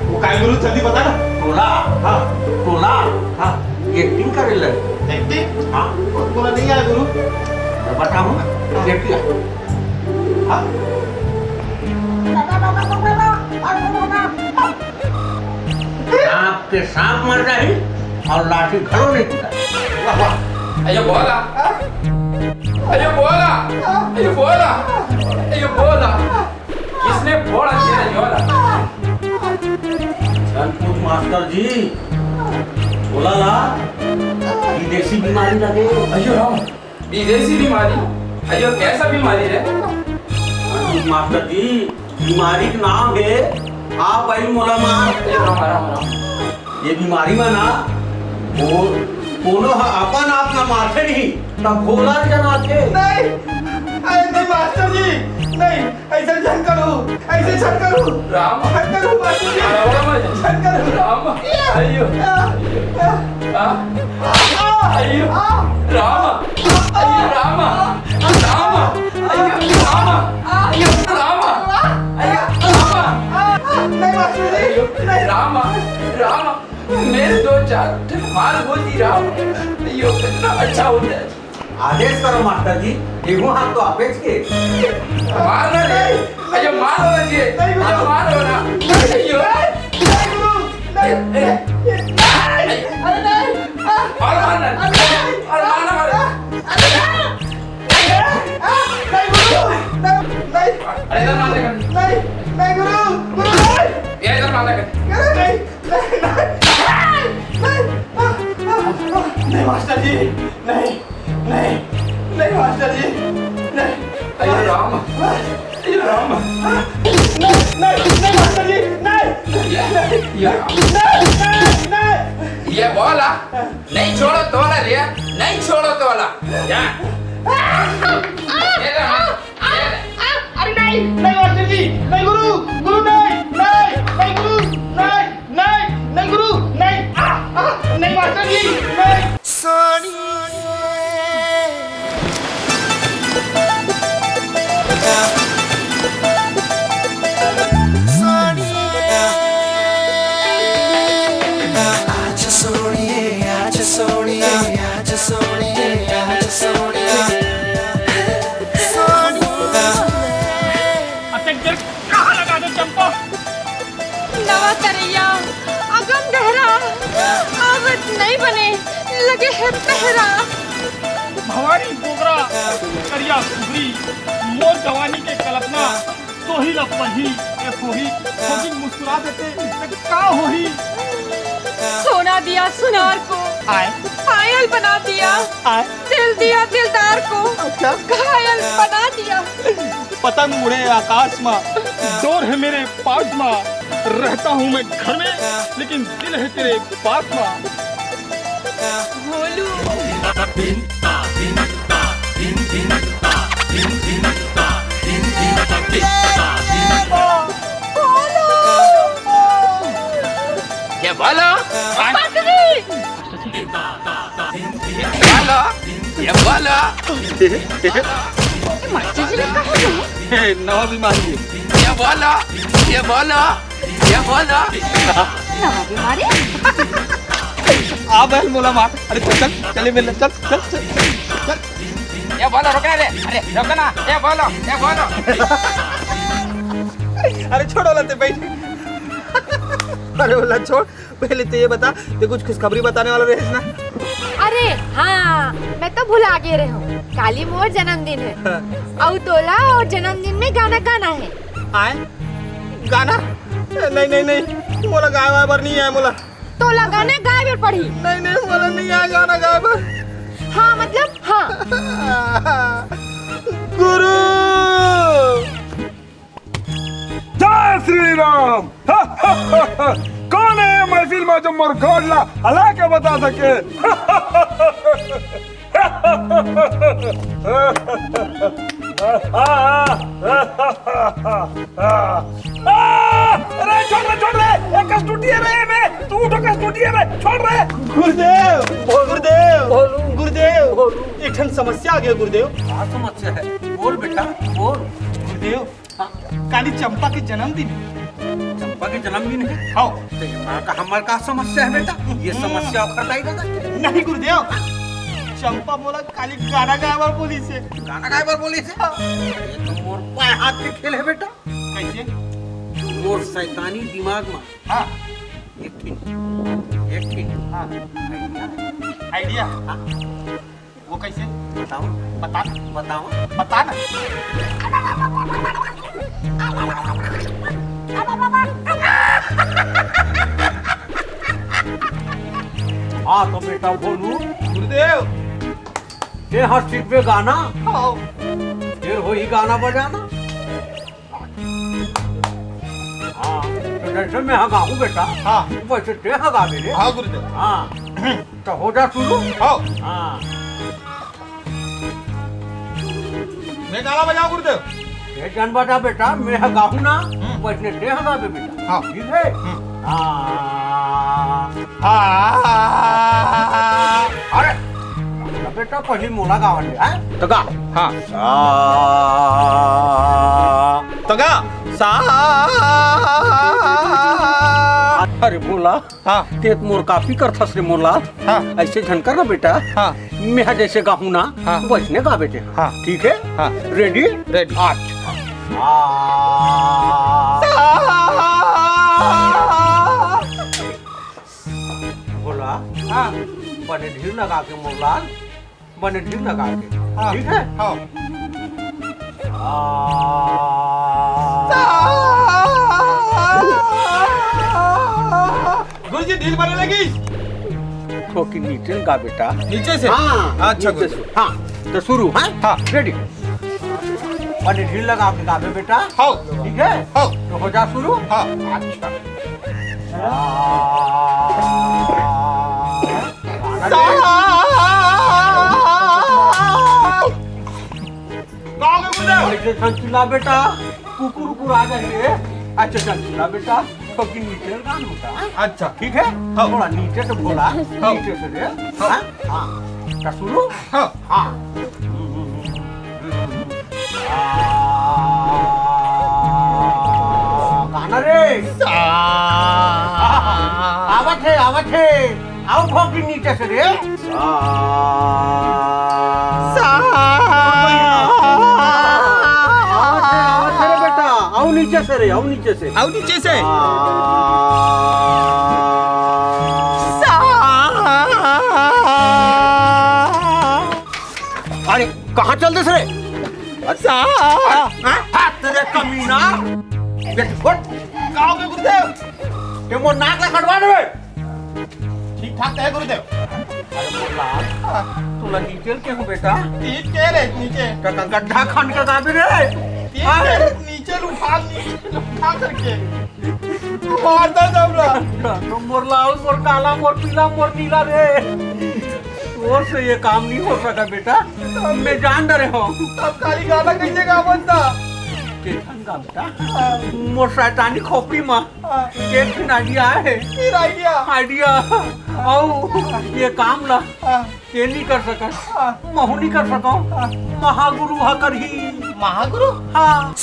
वो काय गुरु, जल्दी बता ना। टोला। हाँ। टोला। हाँ। एक्टिंग करे लगे। एक्टिंग? हाँ। वो बोला नहीं आया गुरु। मैं बताऊँ। हाँ। एक्टिंग। हाँ। सांप के सांप मर जाही और लाठी घलो नहीं टूटा। वाह, वाह। अयो बोला। अयो बोला। अयो बोला। अयो बोला। किसने फोड़ा तेरा योला? चंदपुर मास्टर जी, बोला ला, विदेशी बीमारी लगे। अयो राम। विदेशी बीमारी? अयो, कैसा बीमारी रे? मास्टर जी, बीमारी के नाम हे, आप आई मोला मार। अयो राम, राम, राम। ये बीमारी में ना, वो कोनो ह अपन आप ना मारथे नहीं, तब भोला जनाथे। नहीं, अरे नहीं मास्टर जी, नहीं। ऐसे झन करू, ऐसे झन करू। राम। झन करू, मास्टर जी। राम। झन करू। राम। या। अयो। या। या। आ। आ। अयो। आ। राम। अयो राम। राम। अयो राम। अयो राम। अयो राम। आ। नहीं मास्टर जी, नहीं। राम। राम। मेरे दो चार ठन मार होती राम। अयो कितना अच्छा होता है। आदेश करो मास्टर जी, एहू हाथ तो आपेच के। मार ना रे, अरे मार ना जी, नहीं, अरे मार ना। अरे यो। नहीं, गुरु, नहीं, ए, ए। नहीं, अरे नहीं, आ, और मार ना, अरे नहीं, और मार ना, मार। अरे नहीं, आ, नहीं, गुरु, नहीं, नहीं। अरे इधर मार ना। नहीं, नहीं, गुरु, गुरु, नहीं। ये इधर मार ना। अरे नहीं, नहीं, नहीं, नहीं, आ, आ, आ, नहीं, मास्टर जी, नहीं। नहीं, नहीं मास्टर जी, नहीं। अरे राम, अरे राम। नहीं, नहीं, नहीं मास्टर जी, नहीं। ये, नहीं, ये, नहीं, नहीं, नहीं। ये बोला, नहीं छोड़ो तोला रे, नहीं छोड़ो तोला। या। ये ले, ये ले। अरे नहीं, नहीं मास्टर जी, नहीं गुरु, गुरु नहीं, नहीं, नहीं गुरु, नहीं। नहीं, नहीं गुरु, नहीं। आ, आ, नहीं मास्टर जी, नहीं। सोनिए। सोनिए। आजा सोनिए, आजा सोनिए, आजा सोनिए, आजा सोनिए। सोनिए। अतक देर कहाँ लगा दे चंपा? नवा तरैया, अगम गहरा, आवत नइ बने, लगे हे पहरा। भवानी बोगरा, करिया कुबरी, मोर जवानी के कल्पना, तोही ला पढ़ी, ए तोही, होगी मुस्कुरा देते, त का होही? सोना दिया सुनार को, आय। पायल बना दिया, आय। दिल दिया दिलदार को, अच्छा। घायल बना दिया। पतंग उड़े आकाश मा, डोर है मेरे पास मा, रहता हूँ मैं घर में, लेकिन दिल है तेरे पास मा। भोलू। भोलू। ये बोलो। पकड़ी। ये बोलो, ये बोलो। मास्टर जी ने कहा नहीं। हे, नवा बीमारी है। ये बोलो, ये बोलो, ये बोलो। नवा बीमारी? आ बहन बोला मार। अरे चल, चल, चले मिल, चल, चल, चल, चल। ये बोलो, रुक ना रे। अरे, रुक ना। ये बोलो, ये बोलो। अरे छोड़ो लते बैठ। अरे बोला छोड़। पहले तो ये बता, ते कुछ खुशखबरी बताने वाला रहिस ना? अरे हाँ, मैं तो भुला गे रहेंव। काली मोर जन्मदिन हे। हाँ। अउ तोला अउ जन्मदिन में गाना गाना हे। आय? गाना? नहीं, नहीं, नहीं। मोला गाय वाय बर नहीं आय मोला। तोला गाना गाय बर पड़ही। नहीं, नहीं, मोला नहीं आय गाना गाय बर। हाँ, मतलब हाँ। गुरु। जय श्री राम। कौन है ये महफिल में जो मोर गोड़ ला हला के बता सके? अरे छोड़ रे, छोड़ रे, एक उठिए बे, छोड़ रे। गुरुदेव, गुरुदेव, भोलू। गुरुदेव, भोलू। एक ठन समस्या आ गया गुरुदेव। का समस्या है? बोल बेटा, बोल। गुरुदेव, हाँ। काली चंपा के जन्मदिन हे। चंपा के जन्मदिन हे? हाँ। तो ये माँ का हमर का समस्या है बेटा? ये हम्म। समस्या ओखर दाई दादा। नहीं गुरुदेव, चंपा मोला काली गाना गाए बर बोलिस हे। गाना गाए बर बोलिस हे? हाँ। ये तो मोर पाय हाथ के खेल है बेटा। कैसे? मोर शैतानी दिमाग में हाँ। एक ठिन, एक ठिन। हाँ। Idea। Idea? हाँ। वो कैसे? बताओ। बता। बताओ। बता ना। हाँ, तो बेटा भोलू। गुरुदेव। ये हाँ सीखबे गाना। हाँ। फिर होही गाना बजाना। हाँ, तो जैसे मैं ह गाहूँ बेटा, हाँ। वैसे ते ह गाबे रे। हाँ गुरुदेव। हाँ, तो हो जा शुरू। हाँ। हाँ। मैं गाना बजाऊँ गुरुदेव? ये जन बजा बेटा, मैं ह गाहूँ ना, हम्म। वैसे ते ह गाबे बेटा। हाँ। ठीक है? हम्म। हाँ। हाँ। अरे, बेटा पहली मोला गावन दे, हैं? तो गा। हाँ। सा। तो गा। सा। अरे भोला, हाँ। ते तो मोर copy करथस रे मोला। हाँ। ऐसे झन कर ना बेटा। हाँ। मैं जैसे गाहूँ ना, हाँ। वैसने गा बेटे। हाँ। ठीक है? हाँ। Ready? Ready। अच्छा। सा। भोला। हाँ। बने धीर लगा के मोला। बने ढील लगा के। हाँ। ठीक है? हाँ। आ। गुरुजी, ढील बने लगी। थोकी नीचे गा बेटा। नीचे से? हाँ, अच्छा, नीचे गुरुजी। से। हाँ, तो शुरू, हाँ? हाँ। Ready। बने ढील लगा के गाबे बेटा। हाँ। ठीक है? हाँ। तो हो जा शुरू। हाँ। अच्छा। गाँव के गुंडा। ऐसे चंचला बेटा, कुकुर उकुर आ जाएंगे। अच्छा चंचला बेटा, तो कि नीचे गान होता है। अच्छा। ठीक है? हाँ। थोड़ा नीचे से बोला, हाँ। नीचे से रे। हाँ। हाँ? हाँ। क्या सुनो? हाँ। हाँ। आ, गाना रे। सा। आवत है, आवत है। आओ खोपड़ी नीचे से रे। सा। सा। आवत है, आवत है रे बेटा। आओ नीचे से रे, आओ नीचे से। आओ नीचे से। सा। सा। अरे, कहाँ चल देस रे? अच्छा। हाँ, तेरे कमीना। ये छोड़। का हो गया गुरुदेव? ये मोर नाक ला कटवा दे। ठीक ठाक है गुरुदेव। अरे मोर लाल, हाँ। तोला नीचे ल के हो बेटा? ठीक कह रहे नीचे। का, का गड्ढा खन के गाबे रे? ठीक हाँ। कह रहे नीचे ल उठा, नीचे ल उठा करके। मारता सबला। तो मोर लाल, मोर काला, मोर पीला, मोर नीला रे। तोर से ये काम नहीं हो सका बेटा, मैं जान डरे हूँ। अब काली गाना कैसे गावन था? के ढंग का बेटा, मोर शैतानी खोपड़ी मा हाँ। एक दिन idea आए हे। फिर idea? Idea। आओ, ये काम ला हाँ। के नहीं कर सकत, हाँ। महू नहीं कर सकूं, हाँ। महागुरु हा करही। महागुरु? हाँ।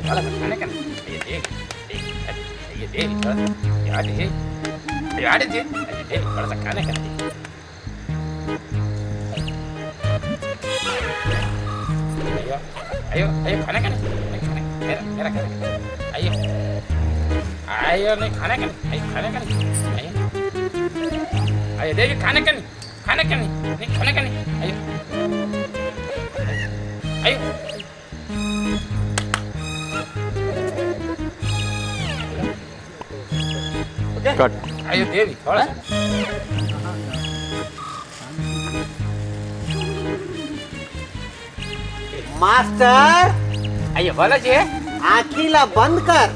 थोड़ा सा खाने का ना। ये देख, देख, ये देख, थोड़ा सा। यार, ये, यार, ये, ये देख, थोड़ा सा खाने का ना। आयो, आयो, आयो, खाना खाने, खाना खाने, मेरा, मेरा खाना खाने। आयो, आयो, नहीं, खाना खाने, आयो, खाना खाने, आयो। आयो, देवी, खाना खाने, खाना खाने, नहीं, खाना खाने, आयो। कट। अयो देवी, थोड़ा सा। मास्टर। अयो बोलो जी। आँखी ला बंद कर।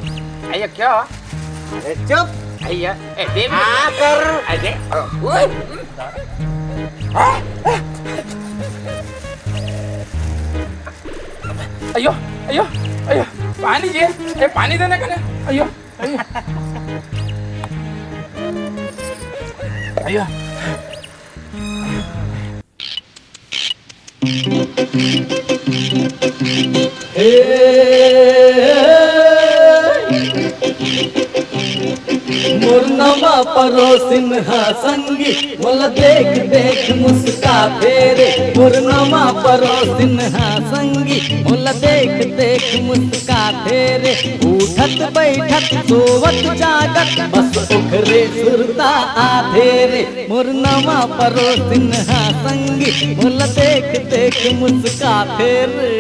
अयो क्या? अरे चुप। अयो, ए देवी। हाँ कर। अरे, ओ, ओ। अयो, अयो, अयो, पानी जी, ए पानी देना कने, अयो, अयो, अयो। मोर नवा परोसिन हा संगी, मोला देख देख मुस्काथे रे। मोर नवा परोसिन हा संगी, मोला देख देख मुस्काथे रे। उठत बैठत सोवत जागत बस ओखरे सुरता आथे रे। मोर नवा परोसिन हा संगी, मोला देख देख मुस्काथे रे।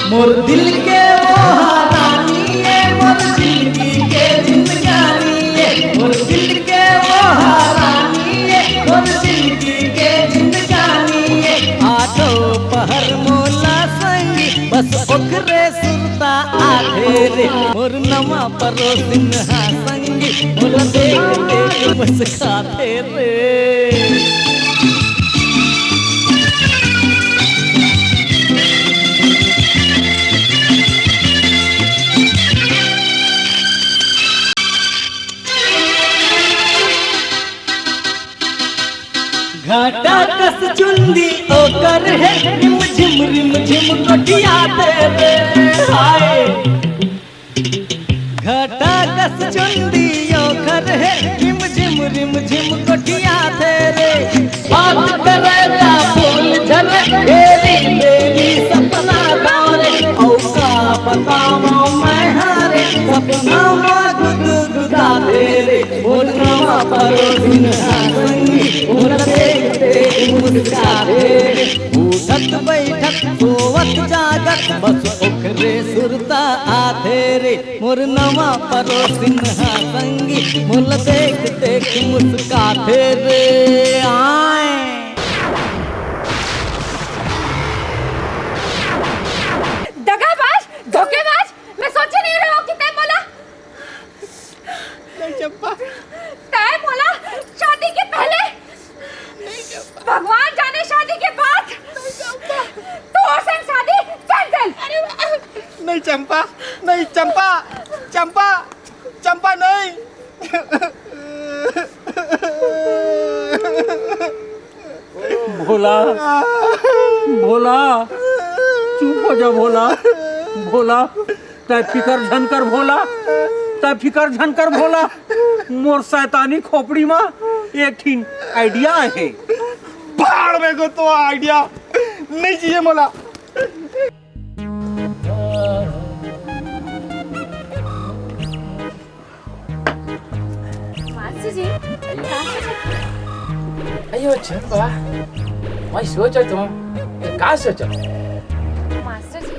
मोर दिल के वो हा रानी ए, मोर जिंदगी के जिंदगानी ए। मोर दिल के वो हा रानी ए, मोर जिंदगी के जिंदगानी ए। आठो पहर मोला संगी, बस ओखरे सुरता आथे रे। मोर नवा परोसिन हा संगी, मोला देख देख मुस्काथे रे। घाटा कस चुंदी ओकर हे, रिम झिम रिम झिम गोठियाथे रे। हाय। घाटा कस चुंदी ओखर हे, रिम झिम रिम झिम गोठियाथे रे। बात करे ला फूल झरे, बेरी बेरी सपना धारे। अउ का बतावं मैं हा रे, सपना मा गुदगुदाथे रे। मोर नवा परोसिन हा संगी, मोला देख देख मुस्काथे रे। उठत बैठत सोवत जागत बस ओखरे सुरता आथे रे। मोर नवा परोसिन हा संगी, मोला देख देख मुस्काथे रे। आय। दगाबाज, धोखेबाज, मैं सोचे नहीं रहा हूँ कि तय मोला नहीं चंपा। तय मोला शादी के पहले, नहीं चंपा। भगवान जाने शादी के बाद, नहीं चंपा। तोर संग शादी cancel। अरे वाह। नहीं चंपा, नहीं चंपा, चंपा, चंपा नहीं। भोला, भोला, चुप हो जा भोला, भोला, तै फिकर झन कर भोला, तै फिकर झन कर भोला। मोर शैतानी खोपड़ी मा एक ठिन idea हे। भाड़ में को तो idea नहीं चाहिए मोला। मास्टर जी, अयो। का सोचत हव? अयो, चंपा, मैं सोचत हूँ, का सोचत? मास्टर जी,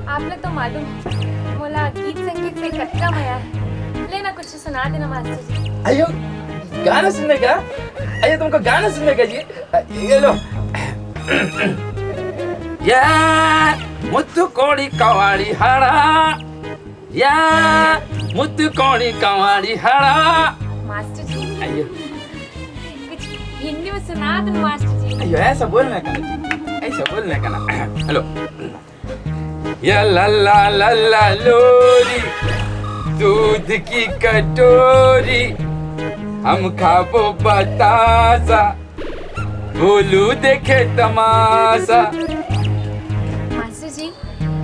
आप लोग तो मालूम है, मोला गीत संगीत से कतका मया है। लेना कुछ सुना देना मास्टर जी। अयो, गाना सुनने का? अयो, तुमको गाना सुनने का जी? अ, ये लो। या मुत्तु कोड़ी कवाड़ी हाड़ा। या मुत्तु कोड़ी कवाड़ी हाड़ा। मास्टर जी, अयो। कुछ हिंदी में सुना दो मास्टर जी। अयो, ऐसा बोलने का ना जी, ऐसा बोलने का ना। हेलो। या लल्ला लल्ला लोरी, दूध की कटोरी, हम खाबो बतासा, बोलू देखे तमाशा। मास्टर जी,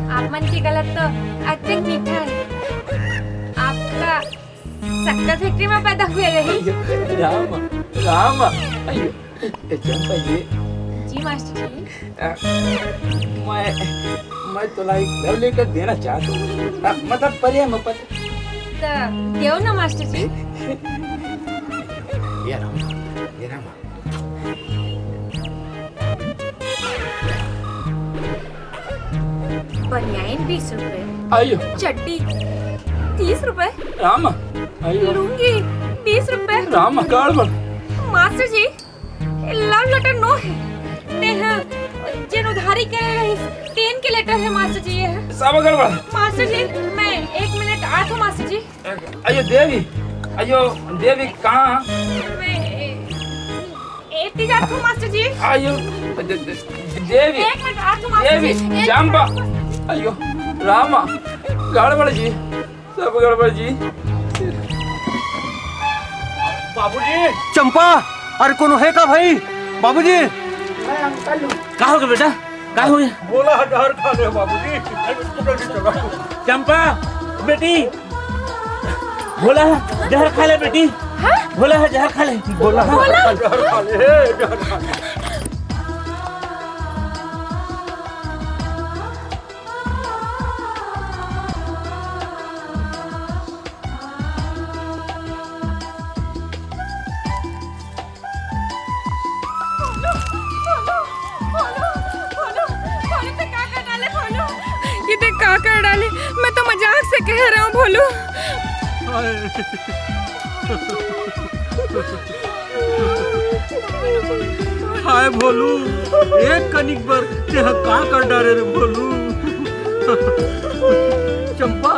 आप मन के गला तो अतेक मीठा है। आपका शक्कर फैक्ट्री में पैदा हुए रही। राम, राम, अयो, ए, चंपा जी। जी मास्टर जी। अ, मैं, मैं तोला एक love letter देना चाहत हूँ। अ, मतलब प्रेम पत्र। त देव ना मास्टर जी। ये राम, ये राम। बनियान बीस रुपए, आयो। चड्डी तीस रुपए, राम, आयो। लुंगी बीस रुपए। राम, गड़बड़। मास्टर जी, love letter नो हे। तेह जेन उधारी करे रहिस, तेन के letter हे मास्टर जी, ये हे। सब गड़बड़। मास्टर जी, मैं एक मिनट आत हूँ मास्टर जी। आयो देवी, आयो देवी, कहाँ? मैं ए-, एती जात हूँ मास्टर जी। आयो दे-, दे-, देवी, एक मिनट आत हूँ मास्टर देवी, जी। एक चंपा, मिनट। आयो रामा, गड़बड़ जी। सब गड़बड़ जी। बाबूजी। चंपा, अरे कोनो हे का भाई? बाबूजी। मैं अंकल हूँ। का हो गया बेटा? का हो गया? भोला ह जहर खा ले बाबूजी। जल्दी चलो। चंपा, बेटी, भोला ह जहर खा ले बेटी। हाँ? भोला ह जहर खा ले। भोला ह जहर खा ले, जहर खा ले। भोलू, भोलू, भोलू, भोलू, ते का कर डाले भोलू? ये ते का कर डाले? मैं तो मजाक से कह रहा हूँ भोलू। हाय। हाय भोलू, एक कनिक बर तेह का कर डारे रे भोलू। चंपा,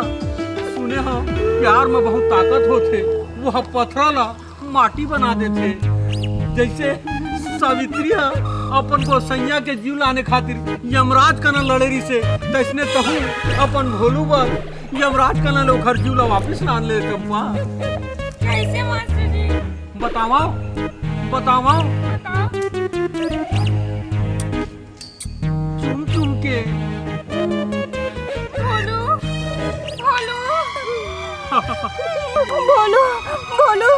सुने हो, प्यार में बहुत ताकत होथे। वो ह पथरा ला माटी बना देथे। जैसे सावित्री ह अपन गोसैया के जीव लाने खातिर यमराज कना लड़े रिसे, तैसने तहूँ अपन भोलू बर यमराज कना ले ओखर जीव ला वापिस लान ले चंपा। कैसे मास्टर जी? बतावा, बतावा। बताओ। चुम चुम के। भोलू, भोलू। भोलू, भोलू,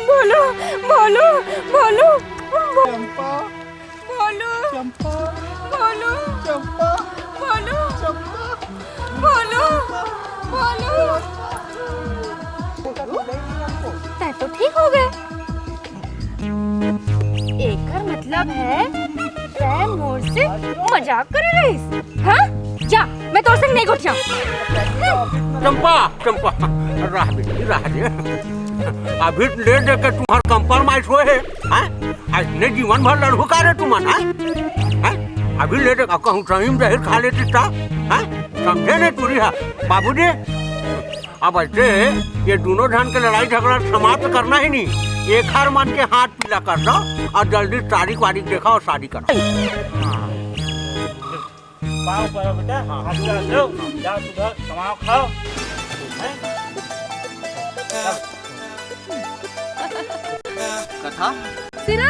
भोलू, भोलू, भोलू। चंपा। भोलू। चंपा। भोलू। चंपा। भोलू। चंपा। भोलू, भोलू। तै तो ठीक हो गए। एकर मतलब है, तै मोर से मजाक करे रहिस। हाँ? जा, मैं तोर संग नहीं गोठियाऊँ। चंपा, चंपा, रह बेटी, रह दे। अभी ले दे के तुम्हार compromise होए हे, हैं? अइसने जीवन भर लड़हू का रे तुमन, हैं? हैं? अभी ले दे, कहूँ सही में जहर खा लेती ता, हैं? समझे नहीं टूरी हा, बाबूजी? अब ऐसे ये दोनों झन के लड़ाई झगड़ा समाप्त करना ही नहीं। एक हर मन के हाथ पीला कर दो और जल्दी तारीख वारीख देखो और शादी करो। पाँव परो बेटा, हाँ। हाथ पैर धो, जा सुबह कमाओ खाओ। हैं? कथा? सिरा